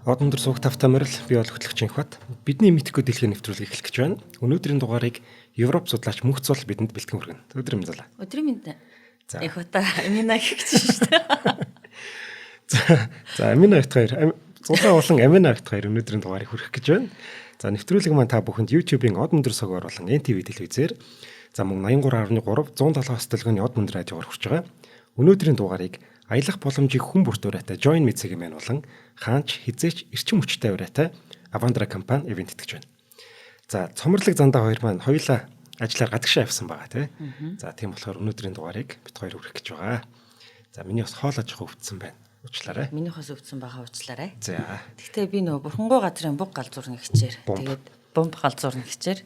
Од өндөр сууг тавтай морил, би бол хөтлөгч Инхбат. Бидний мэдхгүй дэлхийн нэвтрүүлгийг эхлэх гэж байна. Өнөөдрийн дугаарыг Европ судлаач Мөнх Зул бидэнд бэлтгэн хүргэнэ. Өдрийн мэнд, Зулаа. Өдрийн мэнд. За. Инхбата Амина гэх гэж шүү дээ. За, Амина бит хоёр, Зулаа болон Амина бит хоёр өнөөдрийн дугаарыг хүргэх гэж байна. За, нэвтрүүлэг маань та бүхэнд YouTube-ийн Од өндөр согоор болон NTV телевизээр, за мөн 83.3 107 төлгөөний Од өндөр радиогоор хүрч байгаа. Өнөөдрийн дугаарыг аялах боломжийг хүн бүрт уриатай Join Me цэгийн маань болон хаанч хизээч эрчим хүчтэй уриатай Avandra компани ивээн тэтгэж байна. За, цомрлог зандаа хоёр маань хоёулаа ажиллаар гадагшаа явсан байгаа, тий. За, тийм болохоор өнөөдрийн дугаарыг бит хоёр хүргэх гэж байгаа. За, миний бас хоол аж ахуй өвдсөн байна. Уучлаарай. Миний хос өвдсөн байгаа, уучлаарай. За. Гэхдээ би нөгөө бурхангуй газрын буг галзуурна хичээр. Тэгээд бомб галзуурна хичээр.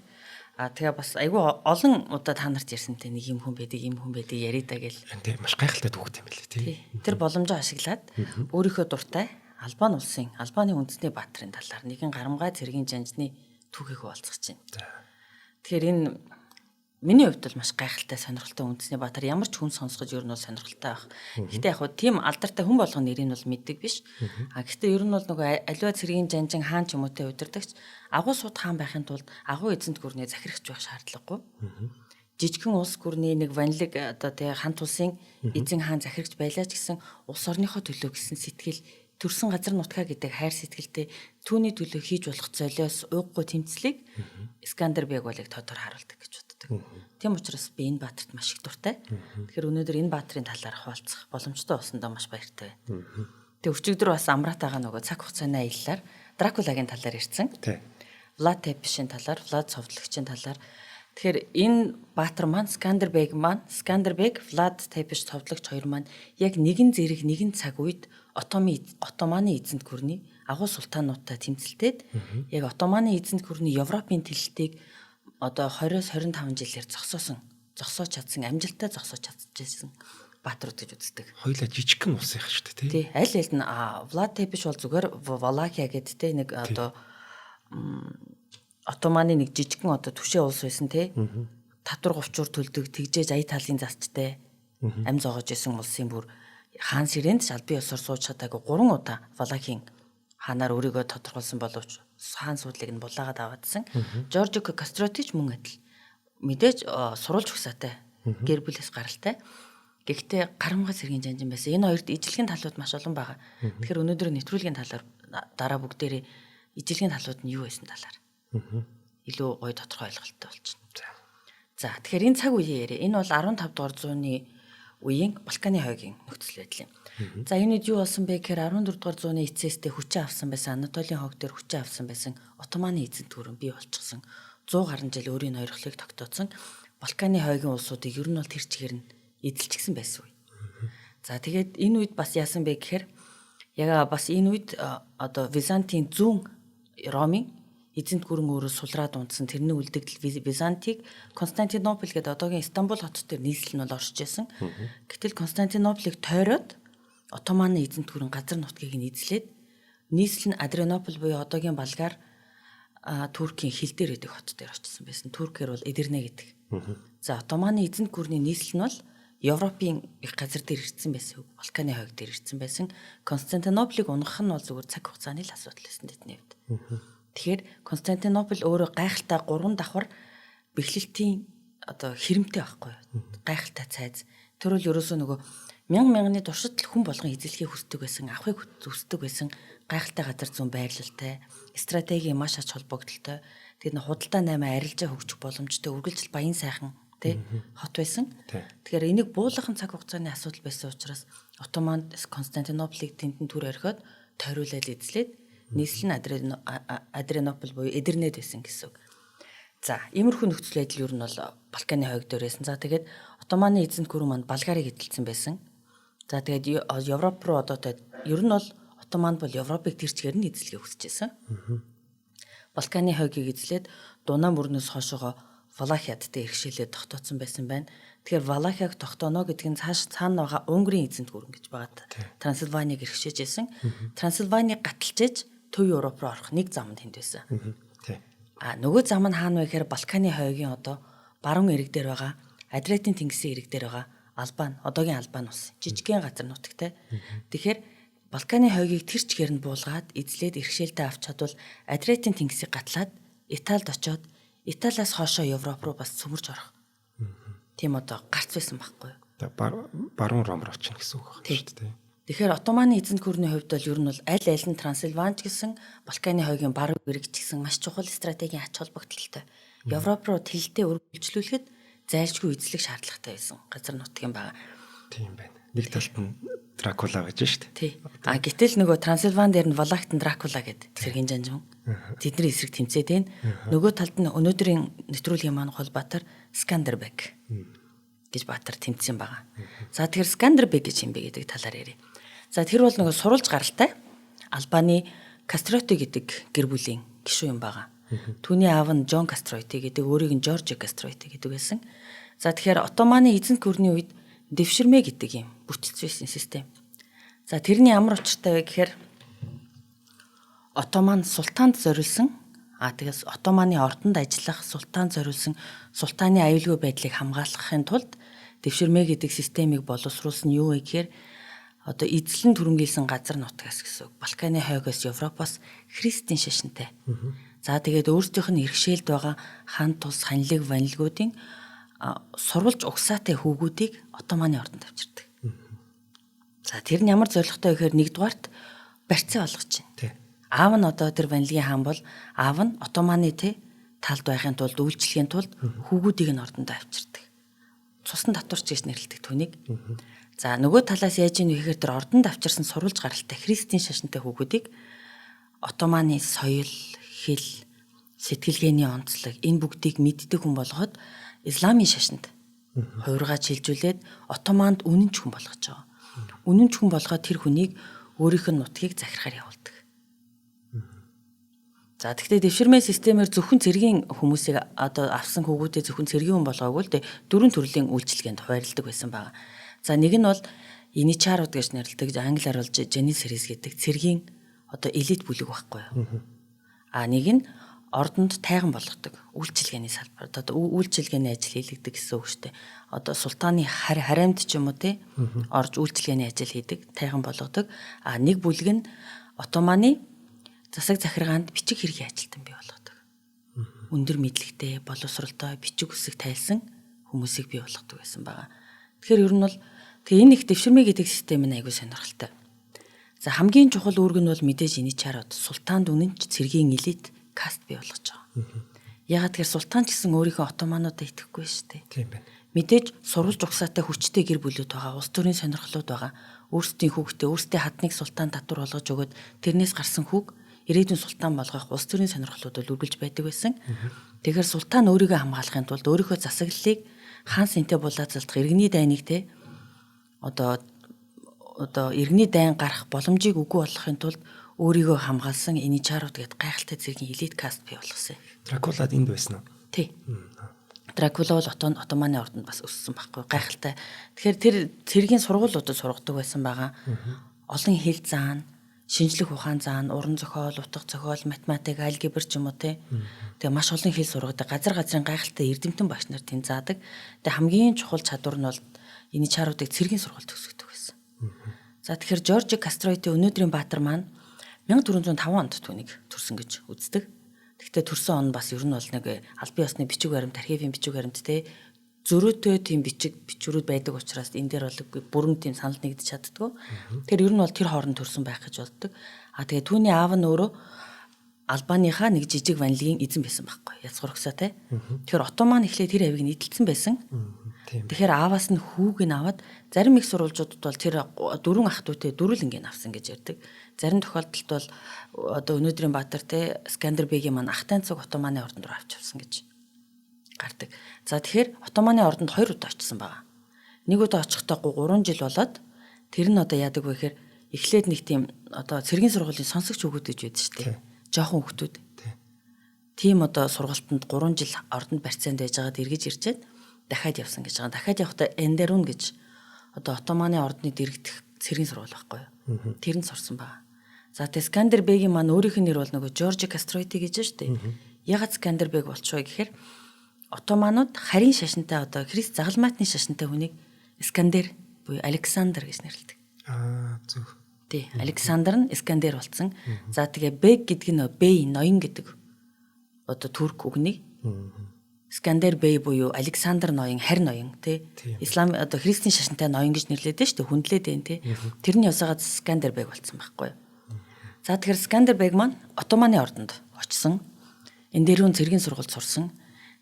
А тэгээ бас айгүй олон удаа та нарт ярьсантай нэг юм хүн байдаг, юм хүн байдаг яриа да гэл. Тийм, маш гайхалтай түүхт юм билээ, тий. Тэр боломжоо ашиглаад өөрийнхөө дуртай Албани улсын, Албаны үндэсний баатрын талаар, нэгэн гарамгай цэргийн жанжны түүхийг хуваалцах чинь. Тэгэхээр энэ миний хувьд бол маш гайхалтай, сонирхолтой үндэсний баатар, ямар ч хүн сонсгож ер нь бол сонирхолтой байх. Гэхдээ яг хөө тийм алдартай хүн болгоно нэрийг нь бол мэддэг биш. А гэхдээ ер нь бол нөгөө аливаа цэргийн жанжин хаан ч юм уу те удирдагч агуу сууд хаан байхын тулд агуу эзэнт гүрний захирагч байх шаардлагагүй. Жижигхэн улс гүрний нэг ванлиг одоо те хант улсын эзэн хаан захирагч байлаа ч гэсэн улс орныхоо төлөө гэсэн сэтгэл, төрсэн газар нутгаа гэдэг хайр сэтгэлтэй, түүний төлөө хийж болох золиос ууггүй тэмцлийг Искандербег болыг тодор харуулдаг гэж боддог. Тийм учраас би энэ баатарт маш их дуртай. Тэгэхээр өнөөдөр энэ баатрын талаар хуваалцах боломжтой болсондоо маш баяртай байна. Тэгээ өчигдөр бас Амратайгаа нөгөө цаг хугацааны аяллаар Дракулагийн талаар ярьсан. Влад Тепешийн талаар, Влад цовдлогчийн талаар. Тэгэхээр энэ баатар маань, Скандербег маань, Скандербег, Влад Тепеш цовдлогч хоёр маань яг нэгэн зэрэг нэгэн цаг үед Отомы Отоманы эзэнт гүрний агуу султаануудтай тэмцэлтээд яг Отоманы эзэнт гүрний Европын тэлэлтийг одоо 20-с 25 жилээр зогсоосон, зогсоож чадсан, амжилттай зогсоож чадчихсан баатрууд гэж үздэг. Хоёулаа жижигхэн улс их шүү дээ, тий. Тий, аль аль нь Влад Тепеш бол зүгээр Валахия гэдэг те нэг одоо Отоманы нэг жижигхэн одоо түшээ улс байсан, те. Татвар говчуур төлдөг, тэгжээж ая талын засчтай ам зоогож исэн улсын бүр хаан сэрээнд ч албан ёсоор сууж чадаагүй, 3 удаа Валахийн хаанаар өөрийгөө тодорхойлсон боловч хаан суудлыг нь булаагаад аваадсан. Жоржико Кастротич мөн адил. Мэдээж сурулж угсаатай гэр бүлээс гаралтай. Гэхдээ гарамгай цэргийн жанжин байсан. Энэ хоёрт ижилхэн талууд маш олон байгаа. Тэгэхээр өнөөдөр нэвтрүүлгийн талаар дараа бүгдээрээ ижилхэн талууд нь юу байсан талаар илүү гоё тодорхой ойлголттой болчихно. За, тэгэхээр энэ цаг үеийн яриа. Энэ бол 15 дугаар зууны үеийн Балканы хойгийн нөхцөл байдал юм. За, энэ үед юу болсон бэ гэхээр 14 дугаар зууны эцээстэй хүчээ авсан байсан, Анатолийн хог дээр хүчээ авсан байсан Отоманы эзэнт гүрэн бий болчихсон. 100 гаруй жил өөрийн ноёрхлыг тогтооцсон Балканы хойгийн улсуудыг ер нь бол тэр чигээр нь эзэлчихсэн байсан үе. За, тэгээд энэ үед бас яасан бэ гэхээр яг бас энэ үед одоо Византын, зүүн Ромын эзэнт гүрэн өөрөө сулраад унтсан, тэрний үлдэгдэл Византыг Константинополь гэдэг одоогийн Истанбул хот дээр нийслэл нь бол оршиж байсан. Гэтэл Константинополийг тойроод Отоманы эзэнт гүрэн газар нутгийг нь эзлээд нийслэл нь Адрианополь буюу одоогийн Болгар, Туркийн хил дээр байдаг хот дээр очсон байсан. Туркээр бол Эдирнэ гэдэг. За, Отоманы эзэнт гүрний нийслэл нь бол Европын их газар дээр ирсэн байсан. Балканы хойг дээр ирсэн байсан. Константинополийг унгах нь бол зүгээр цаг хугацааны л асуудал байсан тэдний хувьд. Тэгэхээр Константинополь өөрөө гайхалтай гурван давхар бэхлэлтийн одоо хэрэмтэй байхгүй юу? Гайхалтай цайз. Тэр бол ерөөсөө нөгөө мянган мянганы туршид хүн болгон эзлэхийг хүсдэг байсан, авахыг хүсдэг байсан гайхалтай газар зүүн байрлалтай, стратегийн маш ач холбогдолтой. Тэгээд худалдаа наймаа арилжаа хөгжих боломжтой, үргэлжил баян сайхан тий хот байсан. Тэгэхээр энийг буулгах цаг хугацааны асуудал байсан учраас Отоманд Константинополийг тэнд нь түр орхиод тойруулаад эзлээд нийслэл нь Адрианополь буюу Эдирнэд байсан гэсэн үг. За, иймэрхүү нөхцөл байдал ер нь бол Балканы хойг дээр байсан. За, тэгээд Отоманы эзэнт гүрэн маань Болгарыг эдэлсэн байсан. За, тэгээд Европ руу одоо ер нь бол Отоман бол Европыг тэр чигээр нь эзлэхийг хүсэж байсан. Балканы хойгийг эзлээд Дунаа мөрнөөс хойшоогоо Валахиад дээр иргэшээлээ тогтооцсон байсан байна. Тэгэхээр Валахиаг тогтооно гэдэг нь цааш цаана байгаа Унгарын эзэнт гүрэн гэж байгаа. Трансильваниг иргэшээж байсан. Трансильваниг гаталжээж Төв Европ руу орох нэг зам нь тэнд байсан. А нөгөө зам нь хаана вэ гэхээр Балканы хойгийн одоо баруун эрэг дээр байгаа, Адриатын тэнгисийн эрэг дээр байгаа Албан, одоогийн Албан улс. Жижигхэн газар нутагтай. Тэгэхээр Балканы хойгийг тэр чигээр нь буулгаад эзлээд иргэшээлдээ авч чадвал Адриатын тэнгисийг гатлаад Италид очоод Италиас хоошоо Европ руу бас цөмөрж орох. Тийм одоо гарц байсан байхгүй юу? Баруун Ром руу очно гэсэн үг байна шүү дээ. Тэгэхээр Отоманы эзэнт гүрний хувьд бол ер нь бол аль аль нь Трансильванч гэсэн Балканы хойгийн баруун эрэг ч гэсэн маш чухал стратегийн ач холбогдолтой. Европ руу тэлэлтээ үргэлжлүүлэхэд зайлшгүй эзлэх шаардлагатай байсан газар нутаг юм байна. Тийм байна. Нэг талд нь Дракула гэж шүү дээ. Тий. А гэтэл нөгөө Трансильван дээр нь Валахт нь Дракула гэдэг цэргийн жанжин. Тэдний эсрэг тэмцээд байна. Нөгөө талд нь өнөөдрийн нэвтрүүлгийн маань гол баатар Скандербег гэж баатар тэмцсэн байгаа. За тэгэхээр Скандербег гэж юм бэ гэдэг талаар ярив. За тэр бол нөгөө сурулж гаралтай Албаны Кастроти гэдэг гэр бүлийн гишүүн юм байгаа. Түүний аав нь Джон Кастроти гэдэг, өөрийг нь Жоржи Кастроти гэдэг байсан. За тэгэхээр Отоманы эзэнт гүрний үед дэвширмэ гэдэг юм бүтц байсан систем. За тэрний ямар учиртай вэ гэхээр Отоман султаанд зориулсан тэгээс Отоманы ордонд ажиллах султаанд зориулсан султааны аюулгүй байдлыг хамгаалахын тулд дэвширмэ гэдэг системийг боловсруулсан нь юу вэ гэхээр одоо эзлэн түрэмгийлсэн газар нутгаас гэсэн үг. Балканы хойгоос Европоос христийн шашинтай. За тэгээд өөрсдийнх нь иргэшээлд байгаа хан тус ханилыг ванилгуудын сурвалж угсаатай хүүгүүдийг Отоманы ордонд авчирдаг. За тэр нь ямар зорилготой вэ гэхээр нэгдүгээрт барьцаа олгож байна. Аав нь одоо тэр ванилгийн хаан бол аав нь Отоманы талд байхын тулд үйлчлэхийн тулд хүүгүүдийг нь ордонд авчирдаг. Цусан татварч гэж нэрлэдэг түүнийг. За нөгөө талаас яаж ийн вэ гэхээр тэр ордонд авчирсан сурвалж гаралтай христийн шашинтай хүүгүүдийг Отоманы соёл, хэл, сэтгэлгээний онцлог энэ бүгдийг мэддэг хүн болгоод исламын шашинд хувиргаа чилжүүлээд Отоманд үнэнч хүн болгож байгаа. Үнэнч хүн болгоод тэр хүнийг өөрийнх нь нутгийг захирахаар явуулдаг. За тэгвэл дэвширмээ системээр зөвхөн цэргийн хүмүүсийг одоо авсан хүүгүүдээ зөвхөн цэргийн хүн болгоогүй л дээ дөрвөн төрлийн үйлчилгээнд хуваарлдаг байсан байгаа. За нэг нь бол Еничарууд гэж нэрлэдэг, англиар бол Janissary гэдэг цэргийн одоо элит бүлэг байхгүй юу? А нэг нь ордонд тайган болгодог үйлчилгээний салбар. Одоо үйлчилгээний ажил хийлэгдэг гэсэн үг шүү дээ. Одоо султааны харамд ч юм уу те орж үйлчилгээний ажил хийдэг, тайган болгодог. А нэг бүлэг нь Отоманы засаг захиргаанд бичиг хэргийн ажилтан бий болгодог. Өндөр мэдлэгтэй, боловсролтой, бичиг үсэг тайлсан хүмүүсийг бий болгодог байсан байгаа. Тэгэхээр ер нь бол тэгээ энэ их дэвширмээ гэдэг систем нь айгүй сонирхолтой. За хамгийн чухал үүрэг нь бол мэдээж Еничарууд султаанд үнэнч цэргийн элит каст бий болгож байгаа. Ягаад тэгэхээр султан ч гэсэн өөрийнхөө отомануудад итгэхгүй шүү дээ. Тийм байна. Мэдээж сурвалж угсаатай хүчтэй гэр бүлүүд байгаа, улс төрийн сонирхлууд байгаа. Өөрсдийн хүүхдээ өөрсдийн хадныг султан татвар болгож өгөөд тэрнээс гарсан хүүг ирээдүйн султан болгох улс төрийн сонирхлууд бол үргэлж байдаг байсан. Тэгэхээр султан өөрийгөө хамгаалахын тулд өөрийнхөө засаглалыг хаан сэнтэй булаацалдах иргэний дайныг те одоо иргэний дайн гарах боломжийг үгүй болгохын тулд өөрийгөө хамгаалсан Еничарууд гэдэг гайхалтай зэргийн элит каст бий болгосон. Дракулад энд байсан уу? Тий. Дракула бол Отоманы ордонд бас өссөн байхгүй гайхалтай. Тэгэхээр тэр цэргийн сургуулиудад сургадаг байсан байгаа. Олон хэл заана, шинжлэх ухаан заана, уран зохиол, утга зохиол, математик, алгебр ч юм уу те. Тэгээ маш олон хэл сургадаг. Газар газрын гайхалтай эрдэмтэн багш нар тэнд заадаг. Тэгээ хамгийн чухал чадвар нь бол Еничаруудыг цэргийн сургуульд төгсгдөг байсан. За тэгэхээр Жоржи Кастроити өнөөдрийн баатар маань 1405 онд түүнийг төрсөн гэж үздэг. Гэхдээ төрсөн он бас ер нь бол нэг албан ёсны бичиг баримт, архивын бичиг баримт те зөрөөтэй тийм бичиг бичвэрүүд байдаг учраас энэ дээр бол бүрэн тийм санал нэгдэж чаддгүй. Тэгэхээр ер нь бол тэр хооронд төрсөн байх гэж боддог. А тэгээ түүний аав нь өөрөө Албаныхаа нэг жижиг ванилгийн эзэн байсан байхгүй язгуургсаа те. Тэгэхээр Отоман эхлээд тэр авиг нь эдэлсэн байсан. Тэгэхээр ааваас нь хүүг нь аваад зарим их сурвалжуудад бол тэр дөрвөн ах дүүтэй дөрвөлнгийг авсан гэж ярьдаг. Зарим тохиолдолд бол одоо өнөөдрийн баатар те Скандербегийн маань ахтай цуг Отоманы ордонд руу авч явсан гэж гардаг. За тэгэхээр Отоманы ордонд 2 удаа очсон байгаа. Нэг удаа очихдоо 3 жил болоод тэр нь одоо яадаг вэ гэхээр эхлээд нэг тийм одоо цэргийн сургуулийн сонсогч хүүгүүд гэж байдаг шүү дээ. Жохон хүүхдүүд. Тийм одоо сургалтанд 3 жил ордонд барьцаанд байжгаад эргэж ирчээд дахиад явсан гэж байгаа. Дахиад явахдаа Эндерун гэж одоо Отоманы ордны дэрэгдэх цэргийн сургууль байхгүй юу? Тэрэнд сурсан байгаа. За тэгээ Скандербегийн маань өөрийнх нь нэр бол нөгөө Жоржи Кастроити гэж байна шүү дээ. Ягаад Скандербег болчихвэ гэхээр Отоманууд харийн шашинтай одоо Христ загалмаатны шашинтай хүнийг Искандер буюу Александр гэж нэрлэдэг. Аа зөв. Тий. Александр нь Искандер болсон. За тэгээ Бэг гэдэг нь Бэй ноён гэдэг одоо турк үгнийг Искандер Бэй буюу Александр ноён, харь ноён тий. Ислам одоо христийн шашинтай ноён гэж нэрлэдэг шүү дээ, хүндлээд байна тий. Тэрний ёсоогоо Искандер Бэг болсон байхгүй юу. За тэгэхээр Искандер Бэг маань Отоманы ордонд очсон. Энэ дээрүүн цэргийн сургуульд сурсан.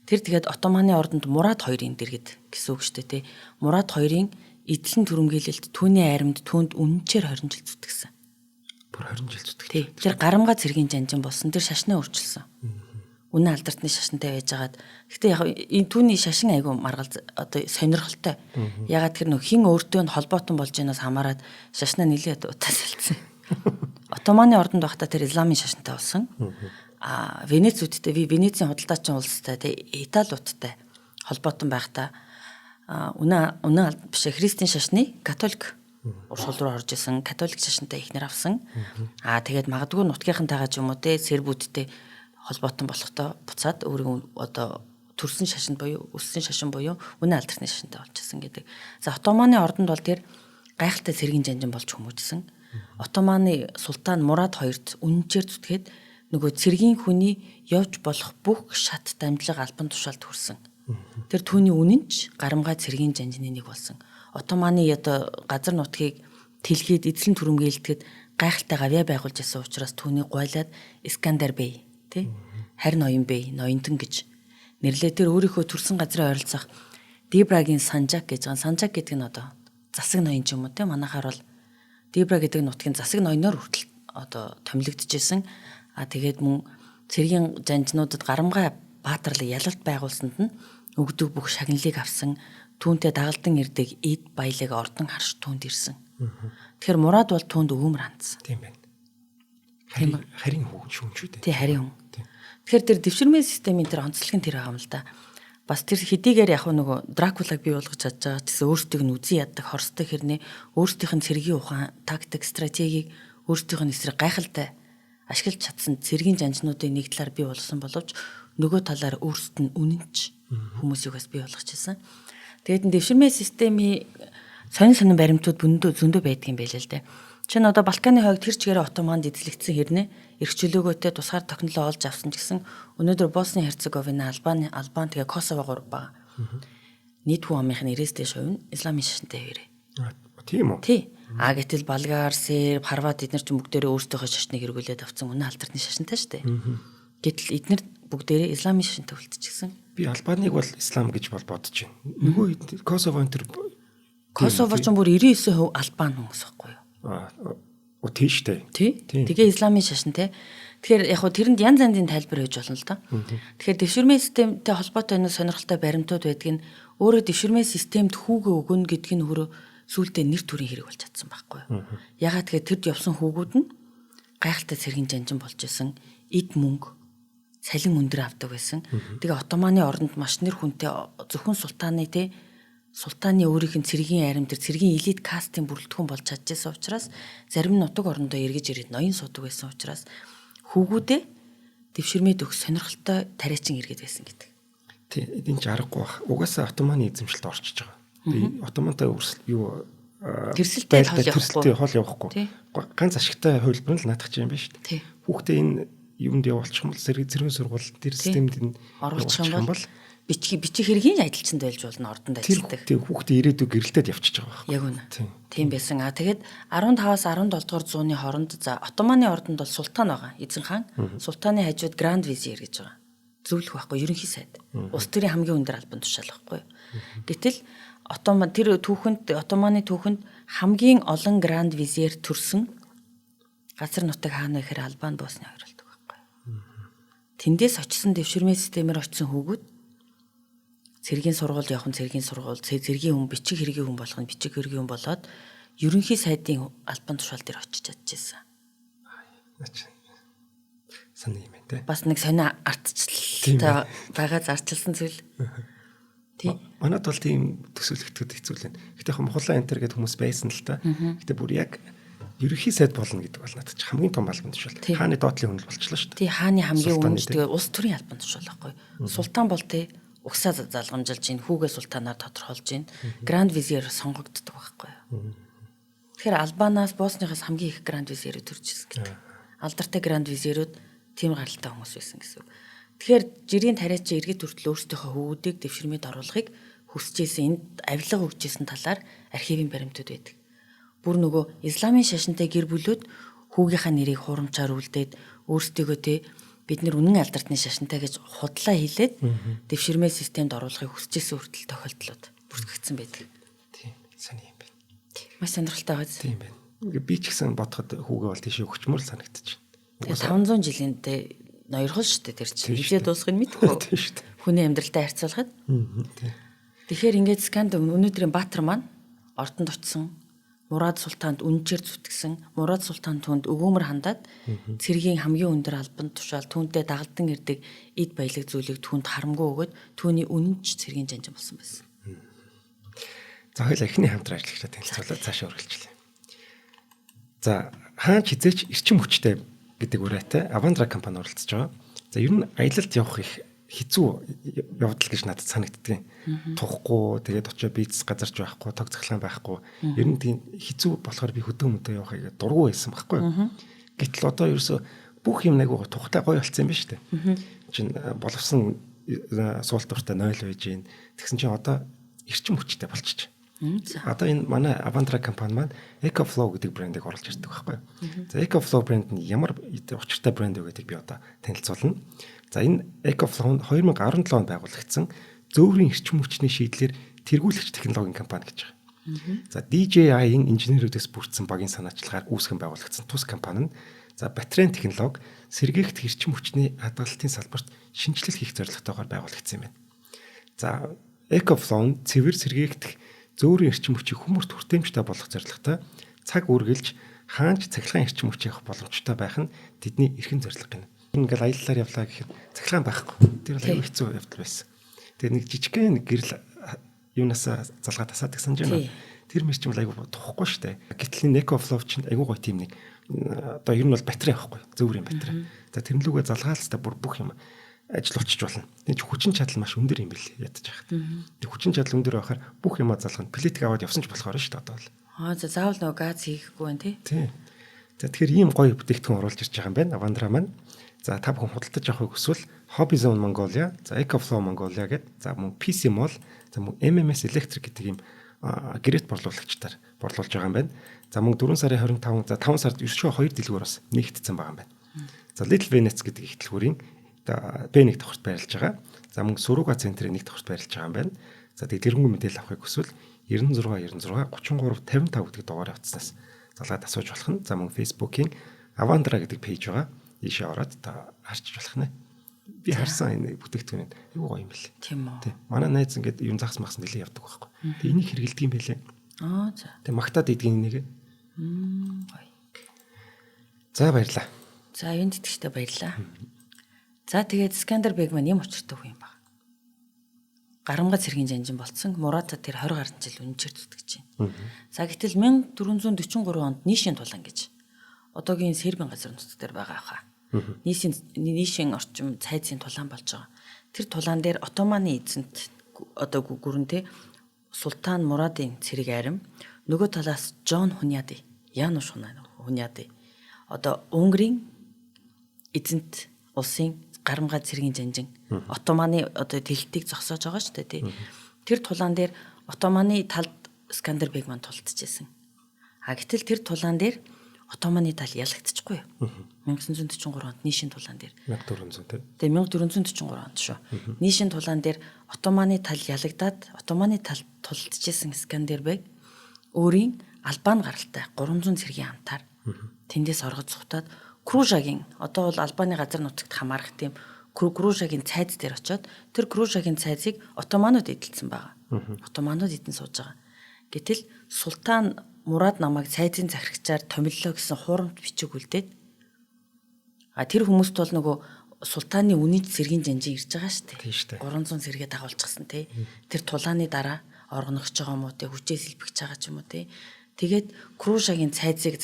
Тэр тэгээд Отоманы ордонд Мурад хоёрын дэргэд гэсэн үг шүү дээ тий. Мурад хоёрын эдлэн түрэмгийлэлт түүний айрамд түүнд үнэнчээр 20 жил зүтгэсэн. Бүр 20 жил зүтгэж. Тий. Тэр гарамгаа цэргийн жанжин болсон. Тэр шашнаа өөрчилсөн. Үнэн алдартны шашинтай байжгаад. Гэтэ яг энэ түүний шашин айгу маргал одоо сонирхолтой. Ягаад тэр нөх хин өөртөө нь холбоотон болж байнаас хамаарат шашнаа нэлээд утаас алдсан. Отоманы ордонд байхдаа тэр исламын шашинтай болсон. А Венецүүдтэй Венецийн худалдаачин улстай тэ Италиудтай холбоотон байхдаа үнэн биш христийн шашны католик урсгал руу орж исэн, католик шашинтай ихнэр авсан. Аа тэгээд магадгүй нутгийнхантайгаа ч юм уу те сербүүдтэй холбоотон болохдоо буцаад өөрийн одоо төрсэн шашинд буюу өссөн шашин буюу үнэн алдарны шашинтай болчихсон гэдэг. За Отоманы ордонд бол тэр гайхалтай цэргийн жанжин болж хүмүүжсэн. Отоманы султан Мурад хоёрт үнэнчээр зүтгээд нөгөө цэргийн хүний явж болох бүх шат дамжлага албан тушаалд хүрсэн. Тэр түүний үнэнч гарамгай цэргийн жанжины нэг болсон. Отоманы одоо газар нутгийг тэлгээд эзлэн түрэмгийлдэхэд гайхалтай гавьяа байгуулж ирсэн учраас түүнийг гуйлаад Искандер бей тий харь ноён бей ноёнтон гэж нэрлээ. Тэр өөрийнхөө төрсэн газрын ойролцоох Дибрагийн Санжак гэж байгаа. Санжак гэдэг нь одоо засаг ноён ч юм уу тий манайхаар бол Дибра гэдэг нутгийн засаг ноёноор хүртэл одоо томилогдчихсэн. А тэгээд мөн цэргийн жанжнуудад гарамгай баатарлаг ялалт байгуулсанд нь өгдөг бүх шагналыг авсан, түүнтэй дагалдан ирдэг эд баялаг ордон харш түүнд ирсэн. Тэгэхээр Мурад бол түүнд өвөмөр хандсан. Тийм байна. Харин хүн шүүн шүү дээ. Тий, харин хүн. Тэгэхээр тэр дэвширмэн системийн тэр онцлог нь тэр байгаа юм л да. Бас тэр хэдийгээр яг нөгөө Дракулаг бий болгож чадж байгаа ч гэсэн өөрсдийг нь үзий яддаг хорстой хэрнээ өөрсдийнх нь цэргийн ухаан, тактик, стратегийг өөрсдийнх нь эсрэг гайхалтай ашиглаж чадсан цэргийн жанжнуудын нэг талаар бий болгосон боловч нөгөө талаар өөрсдөд нь үнэнч хүмүүсийг бас бий болгочихсон. Тэгээд энэ дэвширмэн системийн сонин сонин баримтууд бүндөө зөндөө байдаг юм байлээ л дээ. Чинь одоо Балканы хойг тэр чигээр Отоманд эзлэгдсэн хэрнээ эрх чөлөөгөөтэй тусгаар тохинолоо олж авсан ч гэсэн өнөөдөр Босни Херцеговина, Албани, Албан тэгээ Косово гур байгаа. Нийт хүн амынх нь 90-ээс дээш хувь нь исламын шашинтай хэвээрээ. Тийм үү? Тий. А гэтэл Болгар, Серб, Хорват эднэр ч бүгдээрээ өөрсдийнхөө шашныг эргүүлээд авсан үнэн алдарны шашинтай шүү дээ. Гэтэл эднэр бүгдээрээ исламын шашинтай үлдчихсэн. Би Албаныг бол ислам гэж бол бодож байна. Нөгөө Косово энэ төр Косово ч бүр 99% Албан хүмүүс байхгүй юу? Аа тий штэ. Тий. Тэгээ исламын шашин те. Тэгэхээр яг хөө тэрэнд янз янзын тайлбар хийж болно л доо. Тэгэхээр дэвширмэн системтэй холбоотой энэ сонирхолтой баримтууд байдаг нь өөрөө дэвширмэн системд хүүгээ өгнө гэдг нь өөрөө сүултээ нэр төрийн хэрэг болж чадсан байхгүй юу? Ягаад тэгэхээр тэрд явсан хүүгүүд нь гайхалтай цэргийн жанжин болж исэн, эд мөнгө цалин өндөр авдаг байсан. Тэгээ Отоманы оронд маш нэр хүнтэй зөвхөн султааны те султааны өөрийнх нь цэргийн айрам тэр цэргийн элит кастын бүрэлдэхүүн болж чадчихсан учраас зарим нутаг орондоо эргэж ирээд ноён суудаг байсан учраас хүүгүүдээ дэвширмээд өгөх сонирхолтой тариачин эргээд байсан гэдэг. Тий, энэ ч аргагүй бах. Угаасаа Отоманы эзэмшилд орчиж байгаа. Би Отомантай өрсөл юу тэрсэлтэй хол явахгүй. Хол явахгүй. Ганц ашигтай хувилбар нь л наадах юм байна шүү дээ. Хүүхдээ энэ юунд явуулчих юм бол цэргийн сургууль тэр системд нь оруулчих юм бол бичих хэргийн ажилчинд байлж болно, ордонд ажилтдаг. Тэр хүүхдээ ирээдүй гэрэлтэд явчихж байгаа байхгүй. Яг үнэ. Тийм байсан. А тэгээд 15-аас 17 дугаар зууны хооронд за Отоманы ордонд бол султан байгаа. Эзэн хаан. Султаны хажууд Гранд Визиер гэж байгаа. Зөвлөх байхгүй, ерөнхий сайд. Улс төрийн хамгийн өндөр албан тушаал байхгүй. Гэтэл Отоман тэр түүхэнд Отоманы түүхэнд хамгийн олон Гранд Визиер төрсөн газар нутаг хаана гэхээр Албан, Босни хоёр болдог байхгүй. Тэндээс очисон дэвширмэн системээр очисон хүүгүүд цэргийн сургууль явах нь цэргийн сургууль, цэргийн хүн бичих хэргийн хүн болох нь бичих хэргийн хүн болоод ерөнхий сайдын албан тушаал дээр очиж чадчихсан. Сони юм байна те. Бас нэг сонио ардчлалтай байгаа зарчилсан зүйл. Тий. Манад бол тийм төсөөлөгдөд хэцүү л байна. Гэтэ яг мухлаа энтер гэдэг хүмүүс байсан л та. Гэтэ бүр яг ерөнхий сайд болно гэдэг бол надад чи хамгийн том албан тушаал. Хааны доотлын хүн л болчихлоо шүү дээ. Тий, хааны хамгийн үнэн тэгээ улс төрийн албан тушаал байхгүй. Султан бол тий угсаа залгамжилж гин, хүүгээ султанаар тодорхойлж гин. Гранд визиер сонгогддог байхгүй юу? Тэгэхээр Албанаас, Босныхаас хамгийн их гранд визерүүд төрж ирсэн гэдэг. Алдартай гранд визерүүд тийм гаралтай хүмүүс байсан гэсэн үг. Тэгэхээр жирийн тариачин иргэд хүртэл өөрсдийнхөө хөвгүүдийг дэвширмэд оруулахыг хүсэж исэн, энд авилга өгч исэн талаар архивын баримтууд байдаг. Бүр нөгөө исламын шашинтай гэр бүлүүд хүүгийнхаа нэрийг хуурамчаар үлдээд өөрсдийгөө те бид нэр үнэн алдартны шашинтай гэж худлаа хэлээд дэвширмээ системд оруулахыг хүсэж исэн хүртэл тохиолдлууд бүртгэгдсэн байдаг. Тийм, сони юм байна. Маш сонирхолтой байгааз. Тийм байна. Би ч гэсэн бодоход хүүгээ бол тийшээ өгчмөр л санагдчих. Тэгээ 500 жилийн тэ ноёрхол шүү дээ тэр чинь. Хизээ дуусахыг мэдэхгүй. Тийм шүү дээ. Хүний амьдралтай харьцуулахад. Тийм. Тэгэхээр ингээд Сканд өнөөдрийн Баатар маань ордонд очисон Мурад султаанд үнчээр зүтгэсэн. Мурад султан түнд өгөөмөр хандаад цэргийн хамгийн өндөр албанд тушаал түүнтэй дагалдан ирдэг эд баялаг зүйлийг түүнд харамгүй өгөөд түүний үнэнч цэргийн жанжин болсон байсан. За хоёул эхний хамтран ажиллагчдаа танилцуулаад цаашаа үргэлжлэе. За хаан ч хизээч эрчим хүчтэй гэдэг уриатай Avandra компани оролцож байгаа. За ер нь аялалд явах их хэцүү явдал гэж надад санагддаг. Тухгүй тэгээд очиж бизнес газарч байхгүй, тог цахилгаан байхгүй. Ер нь тийм хэцүү болохоор би хөдөө мөдөө явахыг дургүй байсан байхгүй. Гэтэл одоо ерөөсө бүх юм нэг тухтай гоё болцсон юм байна шүү дээ. Чин боловсон суулт дуртай 0 байж гин. Тэгсэн чинь одоо эрчим хүчтэй болчих. Одоо энэ манай Avandra компани маань EcoFlow гэдэг брендийг оруулж ирдэг байхгүй. За EcoFlow брэнд нь ямар учиртай брэнд вэ гэдгийг би одоо танилцуулна. За энэ EcoFlow нь 2017 онд байгуулагдсан зөөврийн эрчим хүчний шийдлэр тэргүүлэгч технологийн компани гэж байгаа. За DJI-ийн инженерүүдээс бүрдсэн багийн санаачлагаар үүсгэн байгуулагдсан тус компани нь за батарейн технологи, сэргээгдэх эрчим хүчний хадгалалтын салбарт шинэчлэл хийх зорилготойгоор байгуулагдсан юм байна. За EcoFlow нь цэвэр сэргээгдэх зөөврийн эрчим хүчийг хүмүүст хүртээмжтэй болгох зорилготой цаг үргэлж хаанч цахилгаан эрчим хүч явах боломжтой байх нь тэдний эрхэм зорилго гэнэ. Ингээл аяллаар явлаа гэхэд цахилгаан байхгүй. Тэр бол аюу хэцүү явдал байсан. Тэгээ нэг жижигхэн нэг гэрэл юунаас залгаа тасаадаг санаж байна. Тэр мэр чинь бол аюу тухгүй штэ. Гэтэл энэ EcoFlow чинь аюу гоё тийм нэг одоо ер нь бол батарей байхгүй. Зөөврийн батарей. За тэрэн лүүгээ залгаалцтай бүр бүх юм ажил болчих болно. Тийм ч хүчин чадал маш өндөр юм бэл ядаж байхад. Тэг хүчин чадал өндөр байхаар бүх юмаа залгана. Плитк аваад явсан ч болохоор шүү дээ одоо бол. Аа за заавал нөгөө газ хийхгүй байна тий. Тийм. За тэгэхээр ийм гоё бүтээгдэхүүн оруулж ирж байгаа юм байна. Avandra маань. За та бүхэн худалдаж авахыг хүсвэл Hobby Zone Mongolia, за EcoFlow Mongolia гэдэг, за мөн PC Mall, за мөн MMS Electric гэдэг ийм гэрээт борлуулагчдаар борлуулж байгаа юм байна. За мөн 4 сарын 25, за 5 сард ершөө 2 дэлгүүр бас нээгдсэн байгаа юм байна. За Little Venice гэдэг их дэлгүүрийн B1 давхарт байрлаж байгаа. За мөн Суруга центрийн 1 давхарт байрлаж байгаа юм байна. За тэгээд дэлгэрэнгүй мэдээлэл авахыг хүсвэл 96 96 33 55 гэдэг дугаарыг утаснаас залгаад асууж болох нь. За мөн Facebook-ийн Avandra гэдэг пэйж байгаа. Ийшээ ороод та харчиж болох нэ. Би харсан энэ бүтээгдэхүүн нь айгүй гоё юм бэл. Тийм үү. Тий. Манай найз ингээд юм загас магсан нэлээ явдаг байхгүй. Тэгээ энийг хэрэгэлдэг юм байлээ. Аа за. Тэгээ магтаад идгийг нэг. Гоё. За баярлаа. За юунд итгэжтэй баярлаа. За тэгээд Скандербег маань юм учиртай хүн юм баг. Гарамга цэргийн жанжин болцсон. Мурата тэр 20 гаруй жил үнэнчээр зүтгэж байна. За гэтэл 1443 онд Нишин тулан гэж одоогийн Сербийн газар нутаг дээр байгаа хаа. Нишин орчим цайзын тулаан болж байгаа. Тэр тулаан дээр Отоманы эзэнт одоо гүрэн те Султан Мурадын цэрэг арим нөгөө талаас Джон Хуняди, Януш Хуняди одоо Унгарын эзэнт улсын гарамга цэргийн жанжин Отоманы одоо тэлтийг зогсоож байгаа шүү дээ тий. Тэр тулаан дээр Отоманы талд Скандербег маань тулдчихсэн. А гэтэл тэр тулаан дээр Отоманы тал ялагдчихгүй юу? 1943 онд Нишин тулаан дээр. 1400 тий. Тэгээ 1443 онд шүү. Нишин тулаан дээр Отоманы тал ялагдаад Отоманы талд тулдчихсэн Скандербег өөрийн Албан гаралтай 300 цэргийн хамтаар тэндээс оргож цухтаад Кружагийн одоо бол Албаны газар нутагт хамаарах тийм Кружагийн цайз дээр очиод тэр Кружагийн цайзыг Отоманууд эдэлсэн байгаа. Отоманууд эдэн сууж байгаа. Гэтэл Султан Мурад намайг цайзын захирагчаар томиллоо гэсэн хуурамч бичиг үлдээд а тэр хүмүүст бол нөгөө султааны үнийн цэргийн жанжин ирж байгаа шүү дээ. 300 цэргээ дагуулчихсан тий. Тэр тулааны дараа оргоногч байгаа юм уу тий, хүчээ сэлбэгч байгаа ч юм уу тий. Тэгээд Кружагийн цайзыг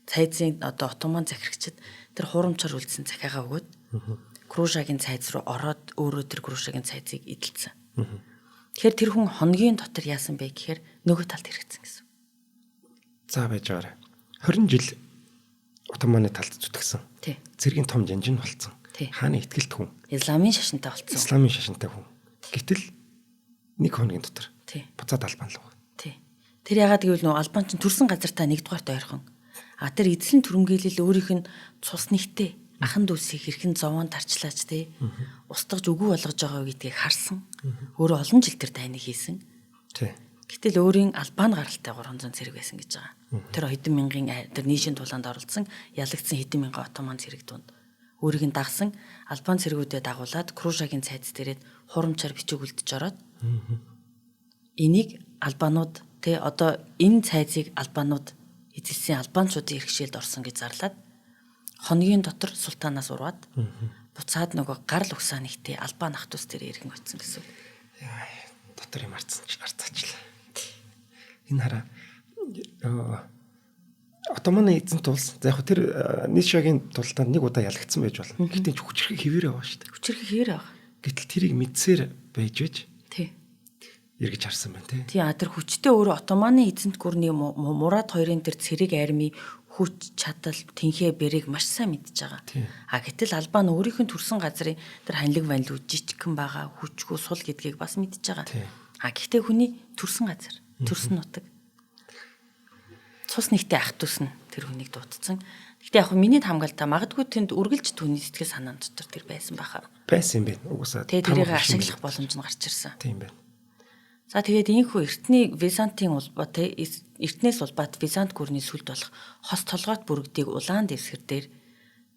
цайзын одоо Отоман захирагчид тэр хуурамчаар үлдсэн захиагаа өгөөд Кружагийн цайз руу ороод өөрөө тэр Кружагийн цайзыг эдэлсэн. Тэгэхээр тэр хүн хоногийн дотор яасан бэ гэхээр нөгөө талд хэрэгцсэн гэсэн. За байж байгаарай. 20 жил Отоманы талд зүтгэсэн. Тий. Цэргийн том жанжин болцсон. Тий. Хааны итгэлт хүн. Исламын шашинтай болцсон. Исламын шашинтай хүн. Гэтэл нэг хоногийн дотор Тий. буцаад Албан руу. Тий. Тэр ягаад гэвэл нөө Албан чинь төрсэн газартаа нэгдүгээрт ойрхон. А тэр эзлэн түрэмгийлэл өөрийнх нь цус нэгтэй ахан дүүсийг хэрхэн зовоон тарчлаач тий. Устгаж үгүй болгож байгаа гэдгийг харсан. Өөрөө олон жил тэр дайныг хийсэн. Тий. Гэтэл өөрийн Албан гаралтай 300 цэрэг байсан гэж байгаа. Тэр хэдэн мянган тэр нийшин тулаанд оролцсон ялагдсан хэдэн мянган отоман цэрэг дунд өөрийг нь дагсан Албан цэргүүдэд дагуулад Кружагийн цайз дээрээ хурамчаар бичиг үлдэж ороод энийг албанууд тэ одоо энэ цайзыг албанууд эзэлсэн албанчуудын иргэшээлд орсон гэж зарлаад хоногийн дотор султанаас урваад буцаад нөгөө гарал угсаа нэгтээ албан ах トゥ ус дээр иргэн очсон гэсэн үг. Яа, дотор юм арцсан чи арцаачлаа. Энэ хараа Отоманы эзэнт улс за яг хөө тэр Нишагийн тултаанд нэг удаа ялагдсан байж болно. Гэхдээ ч хүчрхэг хэвээрээ байгаа шүү дээ. Хүчирхэг хэвээр байгаа. Гэтэл тэрийг мэдсээр байж байж Тий. эргэж харсан байна тий. Тий, а тэр хүчтэй өөрөө Отоманы эзэнт гүрний Мурад хоёрын тэр цэрэг арми хүч чадал тэнхээ бэрийг маш сайн мэдж байгаа. Тий. А гэтэл Албан өөрийнх нь төрсэн газрын тэр ханилаг ванлуу жижигхэн байгаа хүчгүй сул гэдгийг бас мэдж байгаа. Тий. А гэхдээ хүний төрсэн газар, төрсэн нутаг цус нэгтэй ах дүүс нь тэр хүнийг дуудсан. Гэхдээ яг миний хамгаалтаа магадгүй тэнд үргэлж түүний сэтгэл санаан дотор тэр байсан байхаа. Байсан юм байна. Угсаа. Тэгээ тэрийг ашиглах боломж нь гарч ирсэн. Тийм байна. За тэгээд ийхүү эртний Византын улбат эртнээс улбат Визант гүрний сүлд болох хос толгойт бүрэгдийг улаан дэвсгэр дээр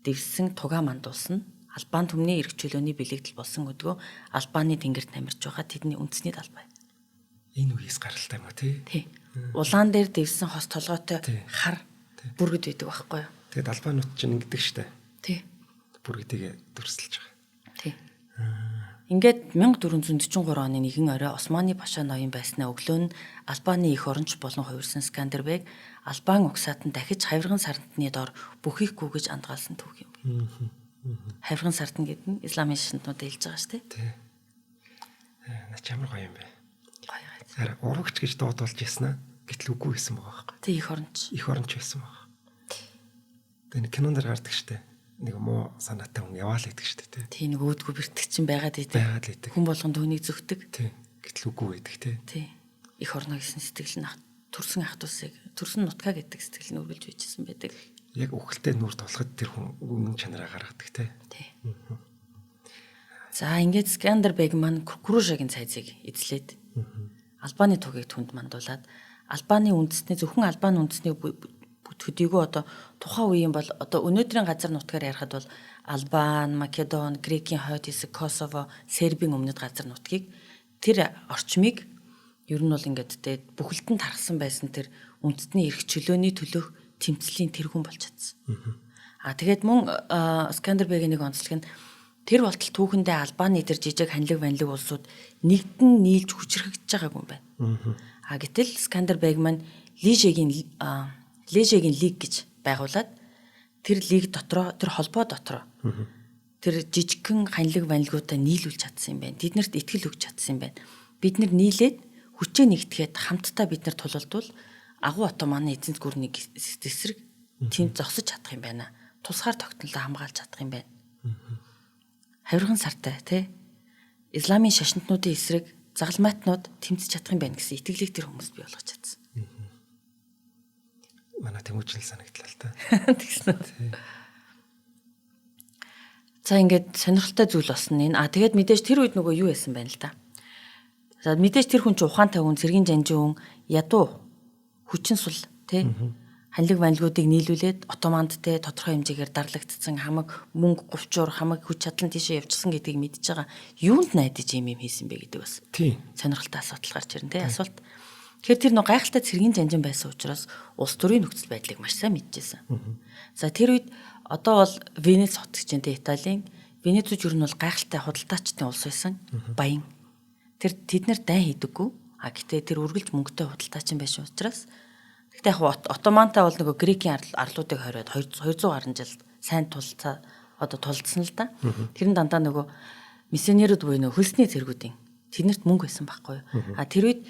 дэвссэн тугаа мандуулсан. Албан түмний эрх чөлөөний бэлэгдэл болсон өдгөө Албаны тэнгэрт намирч байгаа тэдний үндэсний талбай. Энэ үеэс гаралтай юм а тий. Тий. Улаан дээр дэвсэн хос толгойтой Тий. хар бүргэд байдаг байхгүй юу? Тэгэд албанууд чинь ингэдэг штэ. Тий. Бүргэдийг дүрсэлж байгаа. Тий. Ингээд 1443 оны нэгэн орой Османы паша ноён байснаа өглөө нь Албаны эх оронч болон хувирсан Скандербег Албан угсаат нь дахиж хавирган сарантны дор бүхийхгүй гэж андгаалсан түүх юм. Хавирган сартан гэдэг нь исламын шашинтнуудад хэлж байгаа шүү дээ. Тий. Наа чи ямар гоё юм бэ. Гоё гоё. Хараа урагч гэж дуудуулж яснаа. Гэтэл үгүй байсан байгаа байхгүй. Тий эх оронч. Их оронч байсан байгаа. Тэгээ нэг кинон дээр гардаг штэ. Нэг муу санаатай хүн яваал гэдэг штэ тий. Тий нэг өөдгөө бэртгчин байгаад идэг. Байгаад л идэг. Хүн болгон түүнийг зөвхдөг. Тий. Гэтэл үгүй байдаг тий. Тий. Эх орно гэсэн сэтгэл нь төрсөн ах дүүсийг төрсөн нутгаа гэдэг сэтгэл нь үргэлж үйжсэн байдаг. Яг үхэлтэй нүр тулахад тэр хүн үнэн чанараа гаргадаг тий. Тий. За ингээд Скандербег маань Кружагийн цайзыг эзлээд Албаны тугийг түнд мандуулад Албаны үндэсний зөвхөн Албаны үндэсний төдийгөө одоо тухайн үеийн бол одоо өнөөдрийн газар нутгаар ярихад бол Албан, Македон, Грекийн хойд хэсэг, Косово, Сербийн өмнөд газар нутгийг тэр орчмыг ер нь бол ингээд тэ бүхэлд нь тархсан байсан тэр үндэсний эрх чөлөөний төлөөх тэмцлийн тэргүүн болж чадсан. А тэгээд мөн Скандербегийн нэг онцлог нь тэр болтол түүхэндээ Албаны тэр жижиг ханилаг ванилаг улсууд нэгдэн нийлж хүчрхэгдэж байгаагүй юм байна. А гэтэл Скандербег маань Лижегийн Лижегийн лиг гэж байгуулад тэр лиг дотроо тэр холбоо дотроо тэр жижигхэн ханилаг ванилгуудаа нийлүүлж чадсан юм байна. Тэднэрт итгэл өгч чадсан юм байна. Бид нар нийлээд хүчээ нэгтгэхэд хамтдаа бид нар тулалдвал агуу отоманы эзэнт гүрнийг эсрэг тэнд зогсож чадах юм байна. Тусгаар тогтнолоо хамгаалж чадах юм байна. Хавирган сартай тий Исламын шашинтнуудын эсрэг загалмайтнууд тэмцэж чадах юм байна гэсэн итгэлийг тэр хүмүүст бий болгож чадсан. Манай Тэмүүжин л санагдлаа л та. Тэгсэн үү? За ингээд сонирхолтой зүйл болсон энэ. А тэгээд мэдээж тэр үед нөгөө юу яасан байна л да. За мэдээж тэр хүн чи ухаантай хүн, цэргийн жанжин хүн, ядуу хүчин сул тий ханилаг ванилгуудыг нийлүүлээд отоманд те тодорхой хэмжээгээр дарлагдсан хамаг мөнгө говчуур хамаг хүч чадал нь тийшээ явчихсан гэдгийг мэдж байгаа. Юунд найдаж юм юм хийсэн бэ гэдэг бас Тий. сонирхолтой асуудал гарч ирнэ те асуулт. Тэгэхээр тэр нөө гайхалтай цэргийн жанжин байсан учраас улс төрийн нөхцөл байдлыг маш сайн мэдчихсэн. За тэр үед одоо бол Венец хот гэж байна те Италийн. Венецүүд ер нь бол гайхалтай худалдаачдын улс байсан. Баян. Тэр тэд нар дайн хийдэггүй. А гэтээ тэр үргэлж мөнгөтэй худалдаачин байсан учраас Гэхдээ яг Отомантай бол нөгөө Грекийн арлуудыг хориод 200 гаруй жил сайн тулцаа одоо тулдсан л да. Тэр нь дандаа нөгөө миссионерүүд буюу нөгөө хөлсний цэргүүдийн тэднэрт мөнгө байсан байхгүй юу. А тэр үед